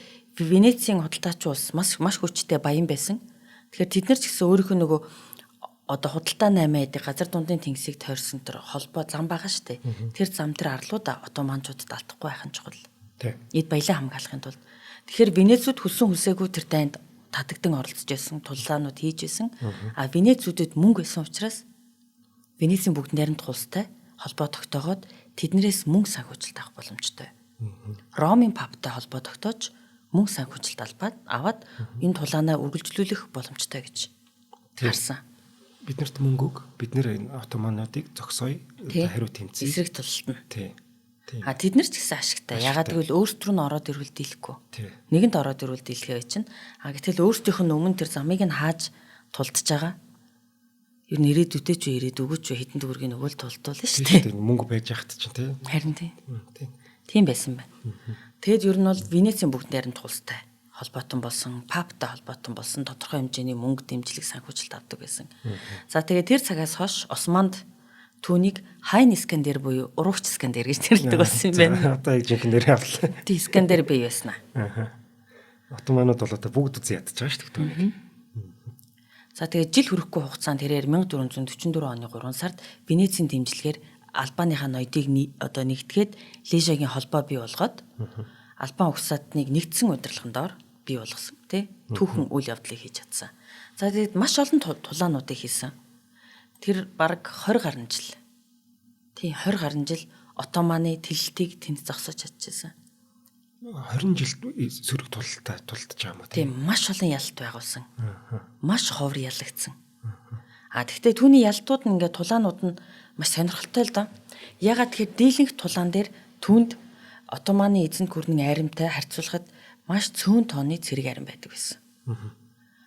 Венецийн худалдаачин улс маш маш хүчтэй баян байсан. Тэгэхээр тэд нар ч гэсэн өөрийнх нь нөгөө одоо худалдаа 8 айдыг газар дундын тэнгисийг тойрсон тэр холбоо зам байгаа шүү дээ. Тэр зам тэр арлуудаа отоманчуудад алдахгүй байх нь чухал. Эд баялаа хамгаалахын тулд. Тэгэхээр Венецүүд хүссэн хүсээгүй тэр дайнд татагдан оролцож байсан, туллаанууд хийж байсан. А Венецүүдэд мөнгө байсан учраас Венецийн бүгд найрамдах улстай холбоо тогтоогоод тэднэрээс мөнгө санхүүжилт авах боломжтой. Ромын паптай холбоо тогтоож мөнгө санхүүжилт албаад аваад энэ тулаанаа үргэлжлүүлэх боломжтой гэж харсан. Биднэрт мөнгө өг, бид нэр энэ отомануудыг зогсооё, хариу тэмцэе. Эсрэг тулалдана. А тэд нар ч гэсэн ашигтай. Ягаад гэвэл өөрсдөр нь ороод ирвэл дийлэхгүй. Нэгэнд ороод ирвэл дийлхээ чинь. А гэтэл өөрсдийнх нь өмнө тэр замыг нь хааж тулдж байгаа. Ер нь ирээдүйдээ ч ирээдүгөө ч хэдэн төгрөгийн нөгөө л тулдуулна шүү дээ. Мөнгө байж яхад чинь тий. Харин тий. Тийм байсан байна. Тэгэд ер нь бол Венецийн бүгд найрамдах улстай холбоотон болсон, паптай холбоотон болсон тодорхой хэмжээний мөнгө дэмжлэг санхүүжилт авдаг байсан. За тэгээд тэр цагаас хойш Османд түүнийг Хайн Искандер буюу Уруугч Искандер гэж нэрлэдэг болсон юм байна. Одоо яг жинхэнэ нэрээ авлаа. Тий, Искандер бий байсан аа. Отоманууд бол одоо бүгд үзэн ядаж байгаа шүү дээ түүнийг. За тэгээд жил хүрэхгүй хугацаанд тэрээр 1444 оны 3 сард Венецийн дэмжлэгээр Албаныхаа ноёдыг одоо нэгтгээд Лежагийн холбоо бий болгоод Албан угсаатныг нэгдсэн удирдлагын доор бий болгосон тий. Түүхэн үйл явдлыг хийж чадсан. За тэгээд маш олон тулаануудыг хийсэн. Тэр бараг 20 гаруй жил. Тий, 20 гаруй жил Отоманы тэлэлтийг тэнд зогсоож чадчихсан. 20 жил сөрөг тулалтай тулдж байгаа юм уу тий? Маш олон ялалт байгуулсан. Маш ховор ялагдсан. А тэгвэл түүний ялтууд нь ингээд тулаанууд нь маш сонирхолтой л доо. Ягаад тэгэхээр дийлэнх тулаан дээр түүнд Отоманы эзэнт гүрний айрамтай харьцуулахад маш цөөн тооны цэрэг айрам байдаг байсан.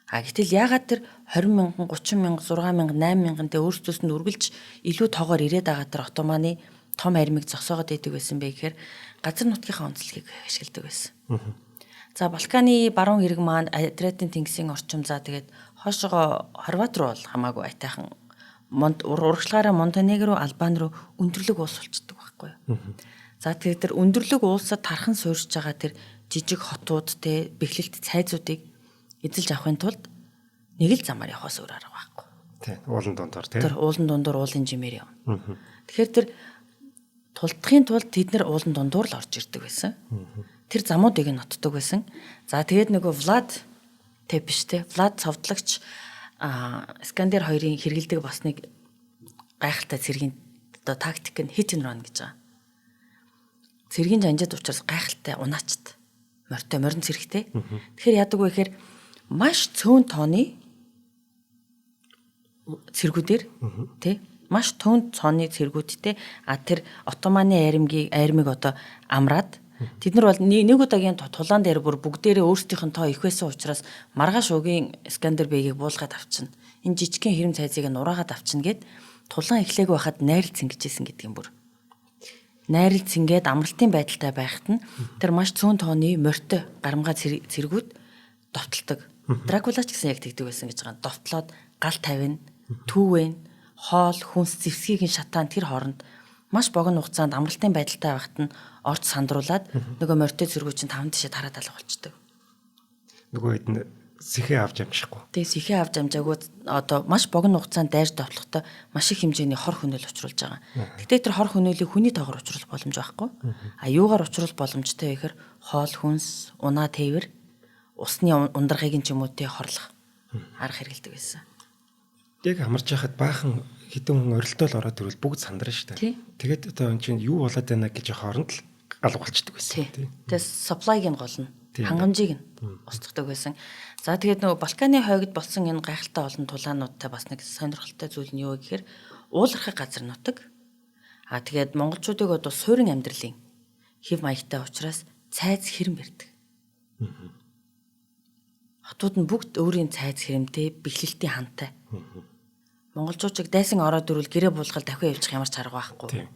А гэтэл ягаад тэр 20 мянган, 30 мянган, 6 мянган, 8 мянган тэ өөрсдөөс нь үргэлж илүү тоогоор ирээд байгаа тэр Отоманы том армийг зогсоогоод идэг байсан бэ гэхээр газар нутгийнхаа онцлогийг ашигладаг байсан. За Балканы баруун эрэг маань Адриатын тэнгисийн орчим, за тэгээд хойшоогоо Хорват руу бол хамаагүй айтайхан урагшлагаараа Монтенегро, Албан руу өндөрлөг улс болчдөг байхгүй юу. За тэгээд тэр өндөрлөг улсад тархан суурьж байгаа тэр жижиг хотууд те бэхлэлт цайзуудыг эзэлж авахын тулд нэг л замаар явахаас өөр арга байхгүй. Тий, уулын дундуур тий. Тэр уулын дундуур уулын жимээр явна. Тэгэхээр тэр тулдахын тулд тэд нар уулын дундуур л орж ирдэг байсан. Тэр замуудыг нь нотдог байсан. За тэгээд нөгөө Влад Тепиш те, Влад цовдлагч Искандер хоёрын хэрэгэлдэг бас нэг гайхалтай цэргийн одоо тактик нь hit and run гэж байгаа. Цэргийн жанжид учраас гайхалтай унаачт морьтой морин цэрэгтэй. Тэгэхээр яадаг вэ гэхээр маш цөөн тооны цэргүүдээр тий маш төөн цооны цэргүүдтэй а тэр Отоманы айрмыг одоо амраад тэд нар бол нэг удаагийн тулаан дээр бүр бүгдээрээ өөрсдийнх нь тоо их байсан учраас маргааш угийн Искандер бэгийг буулгаад авчна. Энэ жижигхэн хэрэм цайзыг нураагаад авчна гэд тулаан эхлээгүй байхад найрал цэнгэж исэн гэдэг юм бүр. Найрал цэнгээд амралтын байдалтай байхад нь тэр маш цөөн тооны морьтой гарамгаа цэргүүд довтолдог. Дракула ч гэсэн яг тэгдэг байсан гэж байгаа. Довтлоод гал тавина, түүвэн, хоол, хүнс, зэвсгийг нь шатаан тэр хооронд маш богино хугацаанд амралтын байдалтай байхад нь орж сандруулад нөгөө морьтой цэргүүд чинь таван тишээ тараад алга болчдөг. Нөгөө хэд нь сэхээ авч амжихгүй. Тэгээ сэхээ авч амжаагүй одоо маш богино хугацаанд дайрч довтлохдоо маш их хэмжээний хор хөнөөл учруулж байгаа. Гэтэ тэр хор хөнөөлийг хүний тоогоор учруулах боломж байхгүй. А юугаар учруулах боломжтой вэ гэхээр хоол хүнс, унаа тээвэр, усны ундрахыг нь ч юм уу те хорлох арга хэрэгэлдэг байсан. Яг амарч яхад баахан хідэн хүн орилтол ороод ирвэл бүгд сандрна шүү дээ. Тэгээд одоо эн чинь юу болоод байна гэж хооронд л алга болчдөг байсан. Тэгээд supply-г нь голно. Хангамжийг нь устгадаг байсан. За тэгээд нөгөө Балканы хойгод болсон энэ гайхалтай олон тулаануудтай бас нэг сонирхолтой зүйл нь юу гэхээр уулархаг газар нутаг. А тэгээд монголчуудыг одоо суурин амьдралын хэв маягтай учраас цайз хэрэм барьдаг. Хотууд нь бүгд өөрийн цайз хэрэмтэй, бэхлэлтийн хантай. Монголчуудыг дайсан ороод ирвэл гэрээ буулгаад дахин явчих ямар ч арга байхгүй.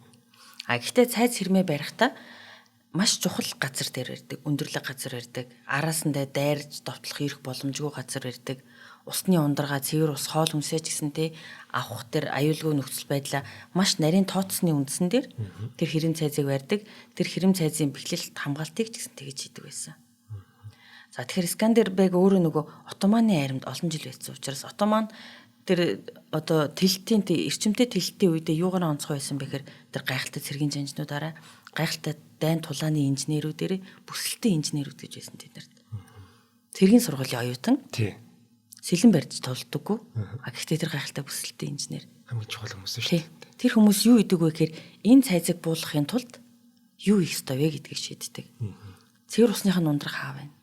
А гэхдээ цайз хэрмээ барихтаа маш чухал газар дээр барьдаг, өндөрлөг газар барьдаг, араас нь дайрж довтлох ирэх боломжгүй газар барьдаг. Усны ундрага, цэвэр ус, хоол хүнсээ ч гэсэн те авах тэр аюулгүй нөхцөл байдлаа маш нарийн тооцсны үндсэн дээр тэр хэрэм цайзыг барьдаг. Тэр хэрэм цайзын бэхлэлт хамгаалтыг ч гэсэн тэгэж хийдэг байсан. За тэгэхээр Скандербег өөрөө нөгөө Отоманы айрамд олон жил байсан учраас Отоман тэр одоо тэлтийн эрчимтэй тэлтийн үедээ юугаар онцгой байсан бэ гэхээр тэр гайхалтай цэргийн жанжнуудаараа гайхалтай дайн тулааны инженерүүдээр бүсэлтийн инженерүүд гэж байсан тэднэрт. Цэргийн сургуулийн оюутан. Тий. Сэлэн барьж тулдаггүй. А гэхдээ тэр гайхалтай бүсэлтийн инженер. Хамгийн чухал хүмүүс шүү дээ. Тэр хүмүүс юу идэг вэ гэхээр энэ цайзыг буулгахын тулд юу хийх ёстой вэ гэдгийг шийддэг. Цэвэр усных нь ундрах хаа байна.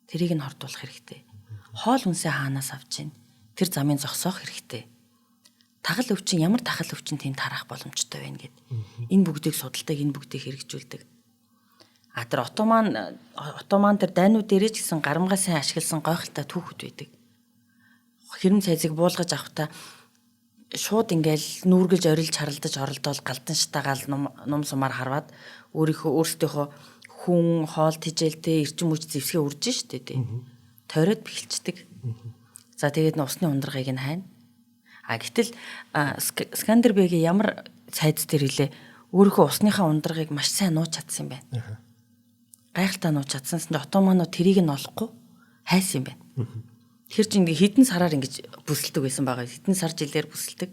Тэрийг нь хордуулах хэрэгтэй. Хоол хүнсээ хаанаас авч чинь тэр замын зогсоох хэрэгтэй. Тагал өвчин ямар тахал өвчин тэнд тарах боломжтой байна гэд. Энэ бүгдийг судалдаг, энэ бүгдийг хэрэгжүүлдэг. А тэр Отоман тэр дайнууд дээрээ ч гэсэн гарамгаа сайн ашигласан гойхалтай түүхүүд байдаг. Хэрэм цайзыг буулгаж авахдаа шууд ингээл нүүргэлж орилж харалдаж оролдоол галдан шатаагаал нум сумаар харваад өөрсдийнхөө хүн хоол тижээлтэй эрчим хүч зэвсгээ үрж штэ тий. Тойроод бэхэлчдэг. За тэгээд усны ундрагыг нь хайна. А гэтэл Скандербегийн ямар цайз дээр илээ өөрийнхөө усныхаа ундрагыг маш сайн нууц чадсан юм байна. Гайхалтай нууц чадсан. Отоманууд тэрийг нь олохгүй хайсан юм байна. Тэр чинь ингээ хэдэн сараар ингэж бүсэлдэг байсан байгаа. Хэдэн сар жилээр бүсэлдэг.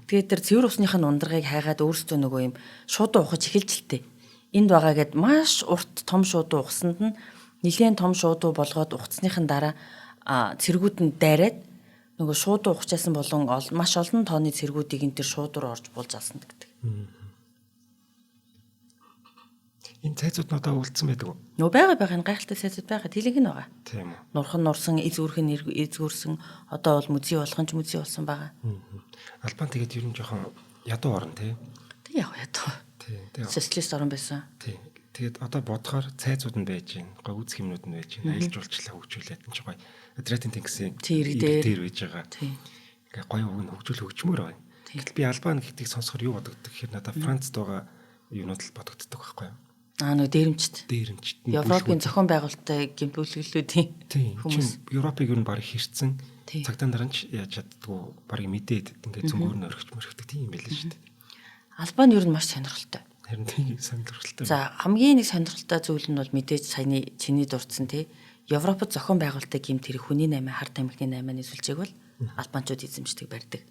Тэгээд тэр цэвэр усных нь ундрагыг хайгаад өөрсдөө нөгөө юм шуудуу ухаж эхэлж л тээ. Энд байгаа гэд маш урт том шуудуу ухсанд нь нэлээд том шуудуу болгоод ухцсныхын дараа цэргүүд нь дайраад нөгөө шуудуу ухчаасан болон маш олон тооны цэргүүдийг энэ төр шуудуур орж буулж алсан гэдэг. Энэ цайзууд нь одоо үлдсэн байдаг уу? Нөө байгаа энэ гайхалтай цайзууд байгаа. Тэлэг нь байгаа. Тийм үү. Нурхан нурсан, эз үүрхэн эзгүүрсэн, одоо бол музей болгон ч музей болсон байгаа. Албан тэгээд ер нь жоохон ядуу орн тий. Тэг яг ядуу. Тий. Социалист орн байсан. Тий. Тэгээд одоо бодохоор цайзууд нь байж гин, гой үзэх юмнууд нь байж гин, аялал жуулчлалаа хөгжүүлээд энэ ч гой Адриатын тэнгисийн дээр байж байгаа. Тий. Ингээ гоё үг нь хөгжмөр байна. Гэтэл би Албан гэдгийг сонсохоор юу бодогддог гэхээр надад Францд байгаа юмнууд л бодогддог байхгүй юу? Аа нөө дээрэмчт. Дээрэмчт. Европын зохион байгуулалттай гэмт бүлэглэлүүдийн хүмүүс. Европыг ер нь барыг хэрцэн цагтан дараа нь ч яаж чаддгүй барыг мэдээд ингээ зөнгөөр нь орхиж мөрхдөг тийм юм байл шүү дээ. Албан ер нь маш сонирхолтой. Харин тийм сонирхолтой. За хамгийн нэг сонирхолтой зүйл нь бол мэдээж саяны чиний дурдсан тий. Европод зохион байгуулалттай гэмт хэрэг хүний 8 хар тамхины 8-ны сүлжээг бол албанчууд эзэмшдэг барьдаг.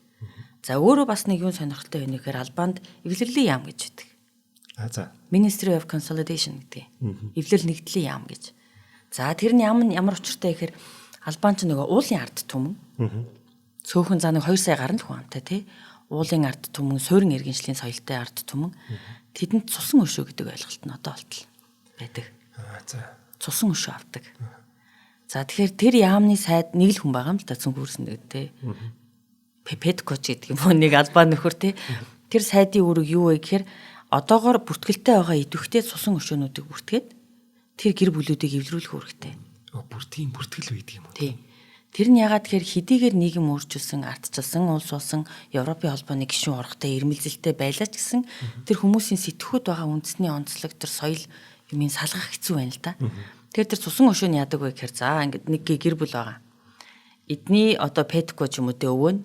За өөрөө бас нэг юм сонирхолтой байна гэхээр Албанд эвлэрлийн яам гэж байдаг. За. Ministry of Consolidation гэдэг. Эвлэл нэгдлийн яам гэж. За тэр нь ямар учиртай гэхээр Албан ч нөгөө уулын ард түмэн. Цөөхөн за нэг 2 сая гаруй л хүн амтай тий. Уулын ард түмэн, суурин иргэншлийн соёлтой ард түмэн. Тэдэнд цусан өшөө гэдэг ойлголт нь одоо болтол байдаг. За. Цусан өшөө авдаг. За тэгэхээр тэр яамны сайд нэг л хүн байгаа юм л да цөнгүүрсэн гэдэг тий. Петкоч гэдэг юм уу нэг Албан нөхөр тий. Тэр сайдын үүрэг юу вэ гэхээр одоогоор бүртгэлтэй байгаа идэвхтэй цусан өшөөнүүдийг бүртгээд тэр гэр бүлүүдийг эвлэрүүлэх үүрэгтэй. Бүр тийм бүртгэл байдаг юм уу? Тийм. Тэр нь ягаад тэгэхээр хэдийгээр нийгэм өөрчилсөн, ардчилсан, улс болсон Европын холбооны гишүүн орохтой ирмэлзэлтэй байлаа ч гэсэн тэр хүмүүсийн сэтгхүүд байгаа үндэсний онцлог тэр соёл юмыг салгах хэцүү байна л да. Тэгэхээр тэр цусан өшөө нь яадаг вэ гэхээр за ингээд нэг гэр бүл байгаа. Эдний одоо Петко ч юм уу дэ өвөө нь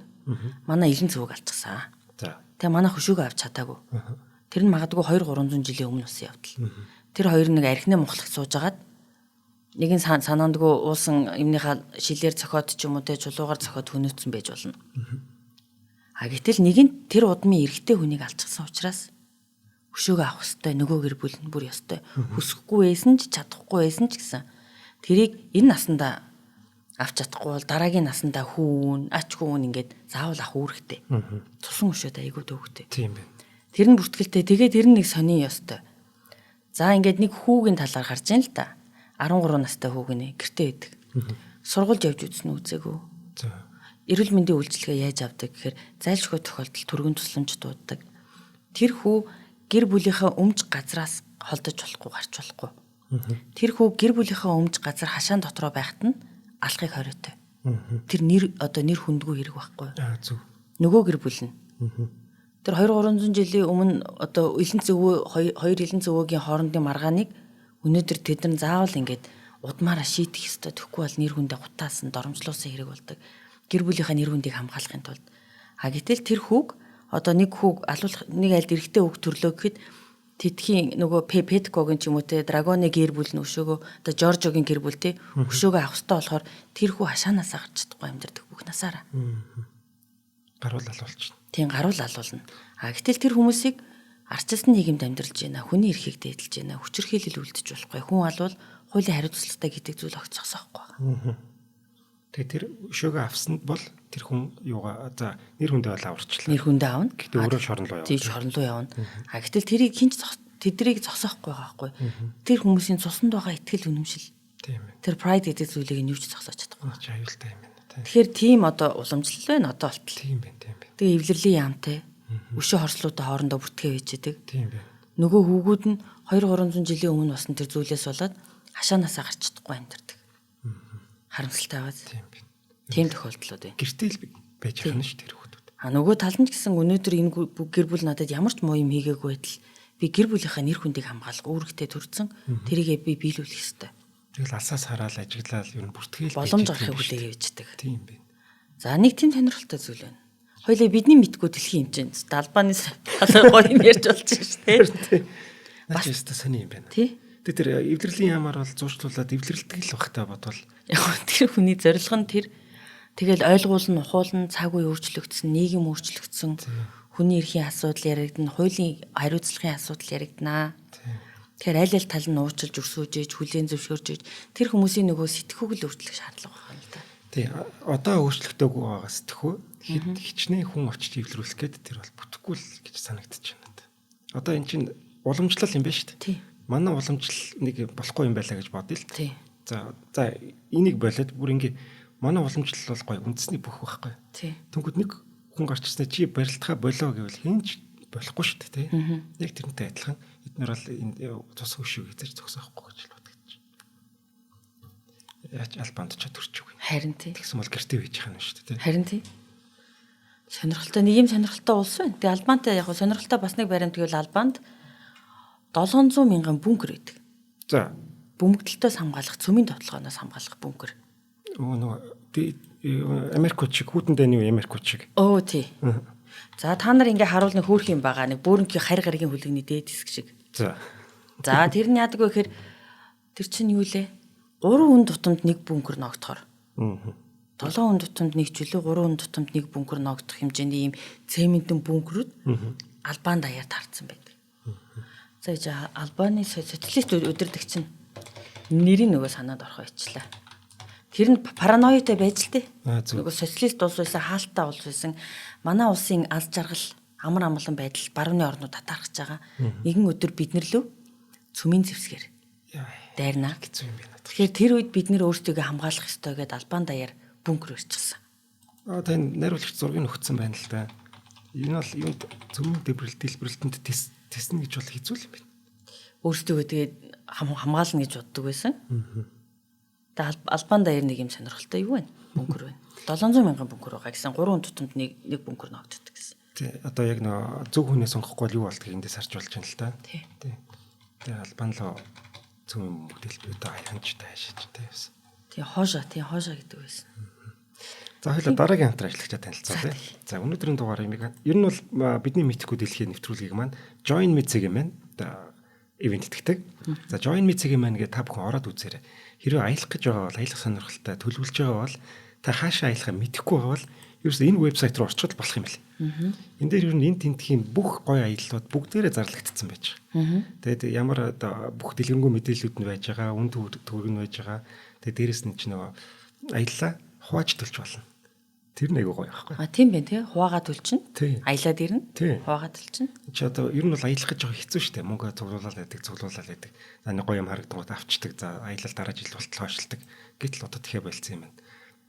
манай илэн цөвөг алчихсан. За. Тэгээ манай хөшөөгөө авч чадаагүй. Тэр нь магадгүй 2 300 жилийн өмнө болсон явдал. Тэр хоёр нэг архинаа мухлах сууж агаад нэг нь санаандгүй уусан юмныхаа шилээр цохиод ч юм уу те чулуугаар цохиод хөнөөцсөн байж болно. А гэтэл нэг нь тэр удмын эрэгтэй хүнийг алчихсан учраас өшөөгөө авах ёстой, нөгөө гэр бүл нь бүр ёстой. Хүсэхгүй байсан ч чадахгүй байсан ч гэсэн тэрийг энэ насандаа авч чадахгүй бол дараагийн насандаа хүүн, ач хүүн ингээд заавал авах үүрэгтэй. Цусан өшөөд айгүй төвөгтэй. Тийм байна. Тэр нь бүртгэлтэй. Тэгээ тэр нь нэг сонин ёстой. За ингээд нэг хүүгийн талаар гарч ийн л та. 13 настай хүүг нэ гэртээ байдаг. Сургуульд явж үзсэн үзээгүй. За. Эрүүл мэндийн үйлчилгээ яаж авдаг гэхээр зайлшгүй тохиолдолд түргэн тусламж дууддаг. Тэр хүү гэр бүлийнхээ өмч газраас холдож болохгүй, гарч болохгүй. Тэр хүү гэр бүлийнхээ өмч газар хашаан дотроо байхад нь алхахыг хориотой. Тэр нэр одоо нэр хүндгүй хэрэг байхгүй. Аа зөв. Нөгөө гэр бүл нь. Тэр 2 300 жилийн өмнө одоо илэн цөвөө хоёр илэн цөвөөгийн хоорондын маргааныг өнөөдөр тэд нар заавал ингээд удмаараа шийдэх ёстой. Тэгэхгүй бол нэр хүндээ гутаасан, доромжлуулсан хэрэг болдог. Гэр бүлийнхаа нэр хүндийг хамгаалахын тулд. А гэтэл тэр хүүг одоо нэг хүүг алуулах нэг айлд эрэгтэй хүүг төрлөө гэхэд Тэдхийн нөгөө Петкогийн ч юм уу те Драгоны гэр бүл нь өшөөгөө одоо Жоржогийн гэр бүл те өшөөгөө авах хэрэгтэй болохоор тэр хүү хашаанаасаа гарч чадахгүй амьдардаг бүх насаараа. Гаруул алуулчихна. Тийм гаруул алуулна. А гэтэл тэр хүмүүсийг арчилсан нийгэмд амьдарч байна. Хүний эрхийг дээдэлж байна. Хүчирхийлэл үлдэж болохгүй. Хүн алвал хуулийн хариуцлагатай гэдэг зүйл огт зогсоохгүй байгаа. Тэгээ тэр өшөөгөө авсанд бол тэр хүн юугаа за нэр хүндээ бол аварчлаа. Нэр хүндээ авна. Гэтэ өөрөө шорон руу явна. Тийм шорон руу явна. А гэтэл тэрийг хинч тэдрийг зогсоохгүй байгаа байхгүй. Тэр хүмүүсийн цуснд байгаа итгэл үнэмшил. Тийм ээ. Тэр pride гэдэг зүйлийг нь юу ч зогсоож чадахгүй. Чи аюултай юм байна. Тэгэхээр тийм одоо уламжлал байна одоо болтол. Тийм байна, тийм байна. Тэгээ эвлэрлийн яамтай. Өшөө хорслуудаа хоорондоо бүртгээ хийждэг. Тийм байна. Нөгөө хүүгүүд нь 2 300 жилийн өмнө болсон тэр зүйлээс болоод хашаанаасаа гарч чадахгүй амьдардаг. Харамсалтай байгааз. Тийм байна. Тийм тохиолдлууд байна. Гэртэл байж байгаа нь шүү тэр хүүхдүүд. А нөгөө тал нь ч гэсэн өнөөдөр энэ гэр бүл надад ямар ч муу юм хийгээгүй байтал би гэр бүлийнхаа нэр хүндийг хамгаалах үүрэгтэй төрсэн. Тэрийгээ би биелүүлэх ёстой. Тэгэл алсаас хараал ажиглал ер нь бүртгэл боломж гарахыг хүлээгээ бичдэг. Тийм байна. За нэг тийм сонирхолтой зүйл байна. Хоёлаа бидний мэдгүй дэлхийн хэмжээнд Албаны талаар гоё юм ярьж болж байна шүү дээ. Бас өстой сони юм байна. Тий. Тэгээ тэр эвлэрлийн яамаар бол зуучлуулад эвлэрэлдэг л багтаа бодвол яг тэр хүний зорилго нь тэр тэгэл ойлгуулна, ухуулна, цаг үе өөрчлөгдсөн, нийгэм өөрчлөгдсөн, хүний эрхийн асуудал яригдана, хуулийн хариуцлагын асуудал яригданаа. Тэгэхээр аль аль тал нь уучлж өрсөөж ээж, хүлээн зөвшөөрж ээж тэр хүмүүсийн нөгөө сэтгхүүг л өөрчлөх шаардлага байна л да. Тий. Одоо өөрчлөгдөөгүй байгаа сэтгхүү хичнээн хүн очиж эвлэрүүлэх гээд тэр бол бүтэхгүй л гэж санагдчих байна. Одоо эн чинь уламжлал юм байна шүү дээ. Манай уламжлал нэг болохгүй юм байлаа гэж бодъё л. Тий. За за энийг болоод бүр ингээ манай уламжлал бол гоё үндэсний бүх байхгүй. Тий. Тэнгүүд нэг хүн гарч ирснээр чи барилдахаа болоо гэвэл хэн ч болохгүй шүү дээ, тий. Яг тэрнтэй адилхан эднэр бол энэ цус хөшөө хийж зогсоохгүй гэж л бодогдож. Яаж Албанд ч төрчих вэ? Харин тий. Тэгсэн бол гэртээ байж хана шүү дээ, тий. Харин тий. Сонирхолтой нэг юм сонирхолтой улс байна. Тэгээ Албантай яг сонирхолтой бас нэг баримт гэвэл Албанд 700 мянган бункер байдаг. За. Бөмбөгдөлтөөс хамгаалах, цөмийн товтлогооноос хамгаалах бункер. Өө нөгөө Америкууд шиг хүүтэн дайны Америкууд шиг. Өө тий. За та нар ингээ харуул нэг хөөрх юм байгаа нэг бөөрөнхий харь гарагийн хүлэгний дээд хэсэг шиг. За. За тэр нь яадаг вэ гэхээр тэр чинь юу лээ? 3 хүн тутамд нэг бункер ногдохоор. 7 хүн тутамд нэг ч үлээ 3 хүн тутамд нэг бункер ногдох хэмжээний ийм цементэн бункерүүд Албан даяар таарсан байдаг. За иж Албаны социалист удирдагч нь нэрийн нөгөө санаанд орох байчлаа. Тэр нь параноидтай байж л тээ. Нөгөө социалист улс байсан, хаалттай улс байсан. Манай улсын аз жаргал, амар амгалан байдал барууны орнууд татаархаж байгаа. Нэгэн өдөр бид нар лөө цөмийн зэвсгээр дайрна. Хэцүү юм байна. Тэгэхээр тэр үед бид нэр өөрсдийгөө хамгаалах ёстой гэдээ Албан даяар бункер өрчсөн. Аа тань найруулагч зургийг өгсөн байна л да. Энэ бол юунд цөмийн дэлбэрэлтэнд теснэ гэж бол хэцүү юм байна. Өөрсдийгөө тэгээд хамгаална гэж боддог байсан. Тэгээ Албан даяар нэг юм сонирхолтой юу вэ? Бункер байна. 700 мянган бункер байгаа гэсэн. 3 хүн тутамд нэг бункер ногддог гэсэн. Тий. Одоо яг нөө зөв хүнээ сонгохгүй бол юу болдгийг эндээс харж болж байна л та. Тий. Тэгээ Албан руу цөмийн бүтээл одоо хянч таашиж тий байсан. Тий, хоошо, тий, хоошо гэдэг байсан. За хоёлаа дараагийн хамтран ажиллагчаа танилцуулъя. За өнөөдрийн дугаар юм ер нь бол бидний мэдхгүй дэлхийн нэвтрүүлгийг маань Join Me цэг юм байна. Ивент итгэдэг. За Join Me цэг юм байна гэж та бүхэн ороод үзээрэй. Хэрвээ аялах гэж байгаа бол аялах сонирхолтой төлөвлөж байгаа бол та хаашаа аялахаа мэдэхгүй байгаа бол ерөөсөө энэ вебсайт руу орчиход болох юм бэл. Энэ дээр ер нь энэ тентхийн бүх гоё аяллууд бүгдээрээ зарлагдсан байж байгаа. Тэгээд ямар одоо бүх дэлгэрэнгүй мэдээллүүд нь байж байгаа, үн төгрөг нь байж байгаа. Тэгээд дээрэс нь ч нөгөө аяллаа хувааж төлж болно. Тэр нэг гоё байхгүй. А тийм байх тий. Хуваагаа төлчин. Аялаад ирнэ. Хуваагаа төлчин. Чи одоо ер нь бол аялах гэж байгаа хэцүү шүү дээ. Мөнгө цуглуулаад байдаг, цуглуулаад байдаг. За нэг гоё юм харагдангууд авчдаг. За аялал дараа жил болтол хойшилдаг. Гэтэл одоо тэхэ болцсон юм байна.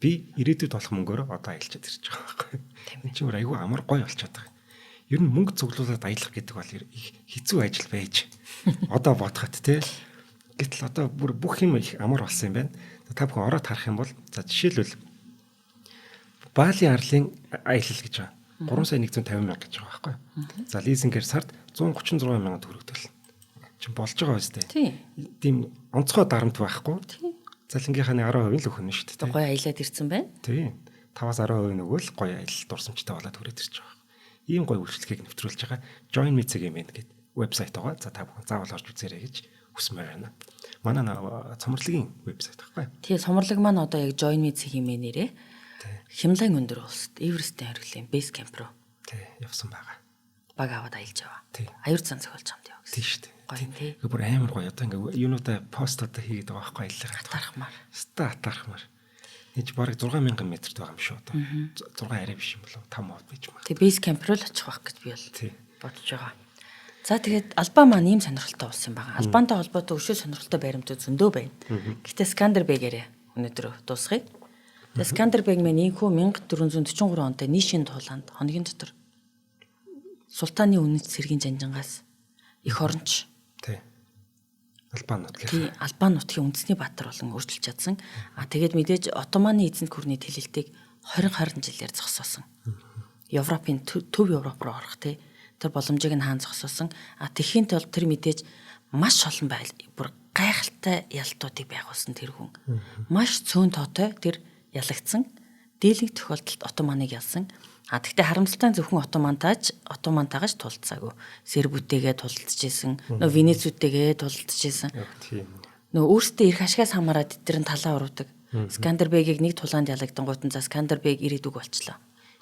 Би ирээдүйд болох мөнгөөр одоо аялчаад ирж байгаа байхгүй. Энд чинь өөр айгүй амар гоё болчиход байгаа. Ер нь мөнгө цуглуулад аялах гэдэг бол их хэцүү ажил байж. Одоо бодоход тий. Гэтэл одоо бүр бүх юм их амар болсон юм байна. Та бүхэн ороод харах юм бол за жишээлбэл Бали арлын аялал гэж байгаа. 3 сая 150 мянга гэж байгаа байхгүй. За лизингээр сард 136 мянган төгрөг төлнө. Чин болж байгаа биз дээ. Тийм онцгой дарамт байхгүй. Цалингийнхаа 10% л өгнө шүү дээ. Гоё аялаад ирсэн байна. Тийм. 5-аас 10% нөгөө л гоё аялал дурсамжтай болоод хүрээд ирж байгаа. Ийм гоё үйлчлэгийг нэвтрүүлж байгаа. Join Me цэг юм байна гэд вебсайт байгаа. За та бүхэн заавал орж үзээрэй гэж хүсмээр байна. Манай цоморлагийн вебсайт байхгүй. Тий, цоморлог маань одоо яг Join Me хэмээн нэрээ. Хямлайн өндөр улсад Эверестийн хоригдлын Base Camp руу тий явсан байгаа. Баг аваад аялж яваа. Аюур зан зохиолж хамт яваа гэсэн. Тий шүү дээ. Гоё тий. Бүр амар гоё. Одоо ингээ юунуудаа пост одоо хийгээд байгаа байхгүй аяллаа. Атархмаар. Ста атархмаар. Энд бараг 6000 метрт байгаа юм шүү одоо. 6 арай биш юм болов 5 мод байж магадгүй. Тэг Base Camp руу л очих байх гэж би бол бодож байгаа. За тэгээд Албан маань ийм сонирхолтой улс юм байна. Албантай холбоотой өшөө сонирхолтой баримтууд зөндөө байна. Гэтэ Скандербегээрээ өнөөдөр дуусгая. Тэгээд Скандербег маань ийхүү 1443 онд Нишийн тулаанд хоногийн дотор султааны үнэт сэргийн жанжингаас эх оронч тий Албан нутгийн тий Албан нутгийн үндэсний баатар болон өөрчилж чадсан. А тэгээд мэдээж Отоманы эзэнт гүрний тэлэлтийг 20 20 жилээр зогсоосон. Европын төв Европ руу орох тий тэр боломжийг нь хаан зогсоосон. А тэхийн тулд тэр мэдээж маш олон байл бүр гайхалтай ялтуудыг байгуулсан тэр хүн. Маш цөөн тоотой тэр ялагдсан. Дийлэнх тохиолдолд Отоманыг ялсан. А тэгтээ харамсалтай нь зөвхөн Отомантайгаж тулцаагүй. Сербүүдтэйгээ тулалдаж исэн, нөө Венецүүдтэйгээ тулалдаж исэн. Тийм. Нөө өөрсдөө эрх ашигаас хамаарат тэр нь талаа уруудаг. Скандербегийг нэг тулаанд ялагдангуут нь за Скандербег ирээдүг болчлоо.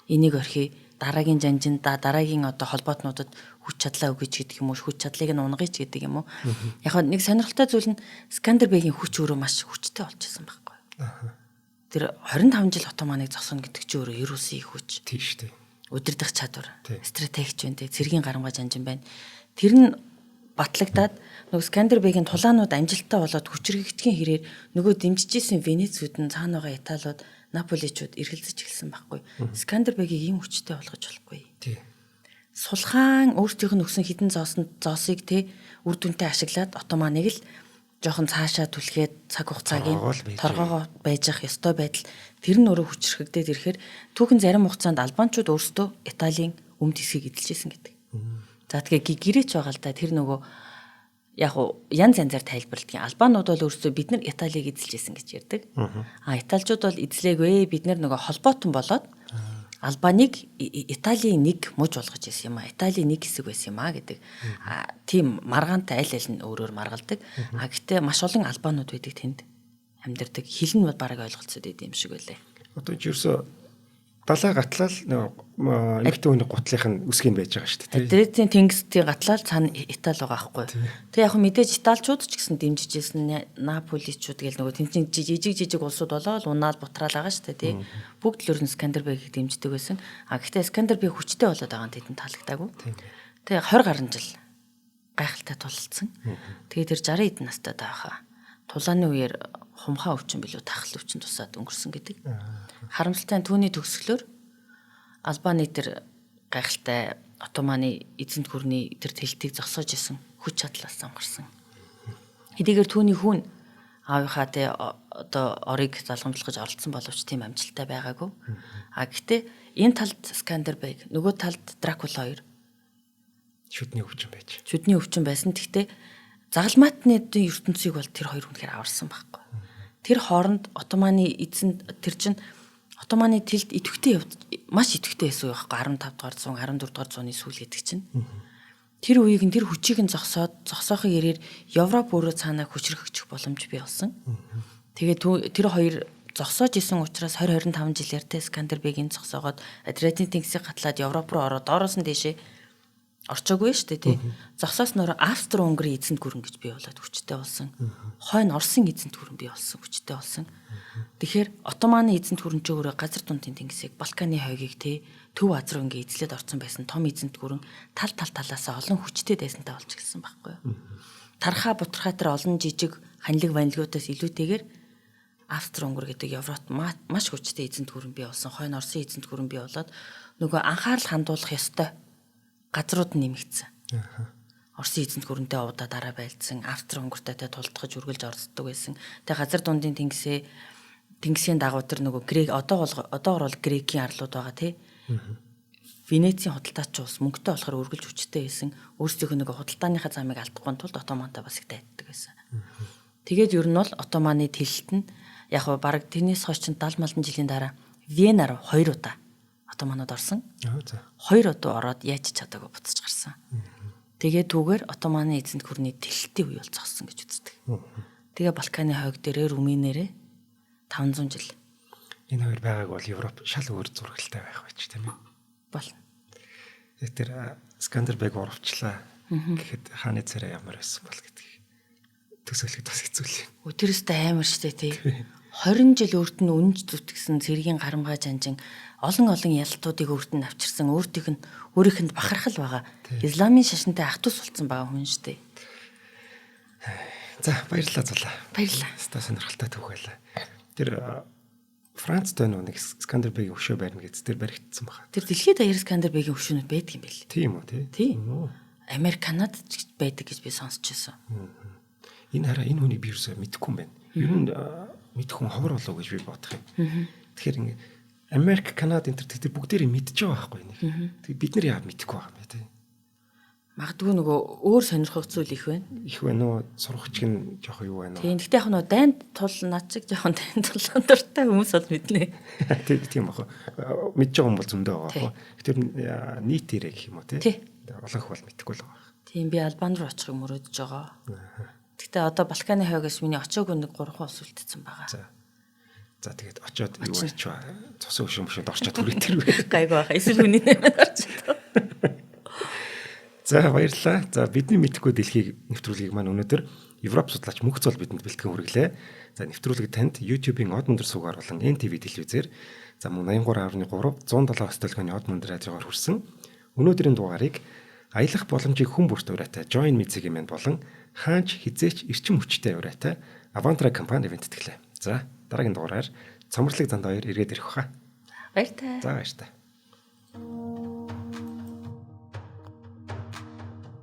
Энийг орхи дараагийн жанжинд дараагийн одоо холбоотнуудад хүч чадлаа өгöж гэдэг юм уу, хүч чадлыг нь унгаж гэдэг юм уу. Яг нэг сонирхолтой зүйл нь Скандербегийн хүч өөрөө маш хүчтэй болчихсон байхгүй. Тэр 25 жил Отоманыг зогсоно гэдэг чинь өөрөө ер улсын их хүч. Тийм шүү дээ. Удирдах чадвар, стратегч байна те, цэргийн гарамгаа жанжин байна. Тэр нь батлагдаад нөгөө Скандербегийн тулаанууд амжилттай болоод хүчрхэгчгийн хэрээр нөгөө дэмжижсэн Венецүүд нь цаана байгаа Италиуд, Наполичууд эргэлзэж эхэлсэн байхгүй. Скандербегийг ийм хүчтэй болгож болохгүй. Тий. Сулхаан өөрсдийнх нь өгсөн хідэн зоосыг те үр дүнтэй ашиглаад Отоманыг л жоохон цаашаа түлхээд цаг хугацааг нь торгоогоо байж ах ёстой байдал тэр нь өөрөө хүчрхэгдээд ирэхээр түүхэн зарим хугацаанд албанчууд өөрсдөө Италийн өмд хэсгийг эдэлжсэн гэдэг. За тэгээ гэрээч байгаа л да тэр нөгөө яг янз янзаар тайлбарладаг. Албанууд бол өөрсдөө бид нар Италийг эзэлжсэн гэж ярьдаг. А италичууд бол эзлээгүй бид нар нөгөө холбоотон болоод Албаныг Италийн нэг муж болгож ирсэн юм а. Италийн нэг хэсэг байсан юм а гэдэг. А тийм маргаантай аль аль нь өөрөөр маргалдаг. А гэтээ маш олон албанууд байдаг тэнд амьдардаг. Хэл нь бараг ойлголцоод идэм юм шиг байлээ. Одоо чи ерөөсөө далай гатлал нөгөө эмэгтэй хүний гутлынх нь үсгийг байж байгаа шүү дээ. Дрэдийн тэнгисийн гатлал цаана Итали байгаа байхгүй. Тэг яг мэдээж италичууд ч гэсэн дэмжижсэн Наполичууд гэл нөгөө тэнцэн жижиг жижиг улсууд болоод унаал бутраал байгаа шүү дээ тий. Бүгд л ер нь Скандербегийг дэмждэг байсан. А гэхдээ Скандербег хүчтэй болоод байгаа нь тэдэнд таалагдаагүй. Тэг 20 гаруй жил гайхалтай тулалдсан. Тэгээ тэр 60 эдэн настай байхаа. Тулааны үеэр хумхаа өвчин билүү тахал өвчин тусаад өнгөрсөн гэдэг. Харамсалтай нь түүний төгсгөлөөр Албаны тэр гайхалтай Отоманы эзэнт гүрний тэр тэлтийг зогсоож исэн хүч чадлаас самгарсан. Хэдийгээр түүний хүн аавынхаа тэ одоо орыг залгамжлах гэж оролцсон боловч тийм амжилттай байгаагүй. А гэхдээ энэ талд Скандербег, нөгөө талд Дракула хоёр шүдний өвчин байж. Шүдний өвчин байсан. Гэхдээ загалмаатны ертөнцийг бол тэр хоёр үнэхээр аварсан байхгүй. Тэр хооронд Отоманы эзэн тэр чинь Отоманы тэлд идэвхтэй явд маш идэвхтэй байсан байхгүй 15 дугаар зуун 14 дугаар зууны сүүл гэдэг чинь. Тэр үеийг нь тэр хүчийг нь зогсоод зогсоохын ирээр Европ өөрөө цаанаа хүчрхэгчих боломж бий болсон. Тэгээд тэр хоёр зогсоож исэн учраас 20 25 жилээр те Скандербегийн зогсоогоод Адриатик тэнгисийг гатлаад Европ руу ороод доороос нь дээшээ орчоогүй шүү дээ тий. Зогсоосноор Австро-Унгарын эзэнт гүрэн гэж бий болоод хүчтэй болсон. Хойно Оросын эзэнт гүрэн бий болсон, хүчтэй болсон. Тэгэхээр Отоманы эзэнт гүрэн ч өөрөө газар дундын тэнгисийг, Балканы хойгийг тий, Төв Аз руу ингээ эзлээд орсон байсан том эзэнт гүрэн тал тал талаасаа олон хүчтэй дайсантай болж эхэлсэн байхгүй юу. Тархаа бутархаа тэр олон жижиг ханилаг ванилгуудаас илүүтэйгээр Австро-Унгар гэдэг Европт маш хүчтэй эзэнт гүрэн бий болсон. Хойно Оросын эзэнт гүрэн бий болоод нөгөө анхаарал хандуулах ёстой газрууд нэмэгдсэн. Оросын эзэнт гүрэнтэй овдоо дараа байлдсан, Австро-Унгартай тулдгаж үргэлж оролцдог байсан. Тэгээ газар дундын тэнгисийн дагуу тэр нөгөө Грек одоогор бол Грекийн арлууд байгаа тий. Венецийн худалдаач улс мөнгөтэй болохоор үргэлж хүчтэй байсан. Өөрсдийнхөө нөгөө худалдааныхаа замыг алдахгүй тулд Отомантай бас их дайддаг байсан. Тэгээд ер нь бол Отоманы тэлэлт нь яг бараг тэрнээс хойш чинь 70 малдан жилийн дараа Венаар 2 удаа Отоманууд орсон. 2 удаа ороод яаж ч чадаагүй буцаж гарсан. Тэгээ түүгээр Отоманы эзэнт гүрний тэлэлтийн үе бол зогссон гэж үздэг. Тэгээ Балканы хойг дээрээ Румынээрээ 500 жил. Энэ хоёр байгааг бол Европ шал өөр зурагтай байх байж тийм ээ. Болно. Тэр Скандербег урвчлаа гэхэд хааны царай ямар байсан бол гэдгийг төсөөлөхөд бас хэцүү л юм. Тэр өстэй амар штэ тий. 20 жил өөрт нь үнж зүтгэсэн цэргийн харамгай жанжин олон олон ялалтуудыг өөрт нь авчирсан өөртөөх нь өөрийнх нь бахархал байгаа. Исламын шашинтай ах トゥ сулцсан байгаа хүн штэ. За баярлалаа Зулаа. Баярлалаа. Ста сонирхолтой түүх байлаа. Тэр Францд байна уу нэг Скандербегийн өшөө барина гэж тэр баригдсан байна. Тэр дэлхийд даяар Скандербегийн өшөөнүүд байдаг юм бэл. Тийм үү тий? Тийм. Америк, Канад ч байдаг гэж би сонсч байсан. Энэ хараа энэ хүнийг би юусоо мэдэхгүй юм байна. Ер нь мэдэх хүн ховор болов гэж би бодох юм. Тэгэхээр ингээ Америк, Канад энэ төр бүгдээрээ мэдж байгаа байхгүй нэг. Тэгээ бид нар яа мэдэхгүй байгаа юм бэ тий? Магадгүй нөгөө өөр сонирхох зүйл их байна. Их байна уу? Сурагч нь жоох юу байна уу? Тийм. Гэхдээ яг нөгөө дайн тул над чиг жоохон дайн тулаан дуртай хүмүүс бол мэднэ. Тийм бах. Мэдж байгаа хүн бол зөндөө байгаа бах. Тэгэхээр нийтээрээ гэх юм уу тий? Олон их бол мэдэхгүй л байгаа. Тийм, би Албан руу очихыг мөрөөдөж байгаа. Гэхдээ одоо Балканы хойгоос миний очоогүй нэг 3 улс үлдсэн байгаа. За тэгээд очиод юу ачваа? Цусан хөшөө мөшөөд орчоод хүрээ тэр вэ. Гайгүй байхаа. Эсвэл хүний нэмээд орчод. За баярлалаа. За бидний мэдэхгүй дэлхийг нэвтрүүлгийг маань өнөөдөр Европ судлаач Мөнх Зол бидэнд бэлтгэн хүргэлээ. За нэвтрүүлэг танд YouTube-ийн Од мөндөр суугаар болон NTV телевизээр за мөн 83.3 107 ос төлгөөний Од мөндөр радиогоор хүрсэн. Өнөөдрийн дугаарыг аялах боломжийг хүн бүрт ураатай Join Me-ийн маань болон хаанч хизээч эрчим хүчтэй ураатай Avantra компани ивент тэтгэлээ. За дараагийн дугаараар цомрлог занд хоёр эргээд ирэх баха. Баяртай. За баяртай.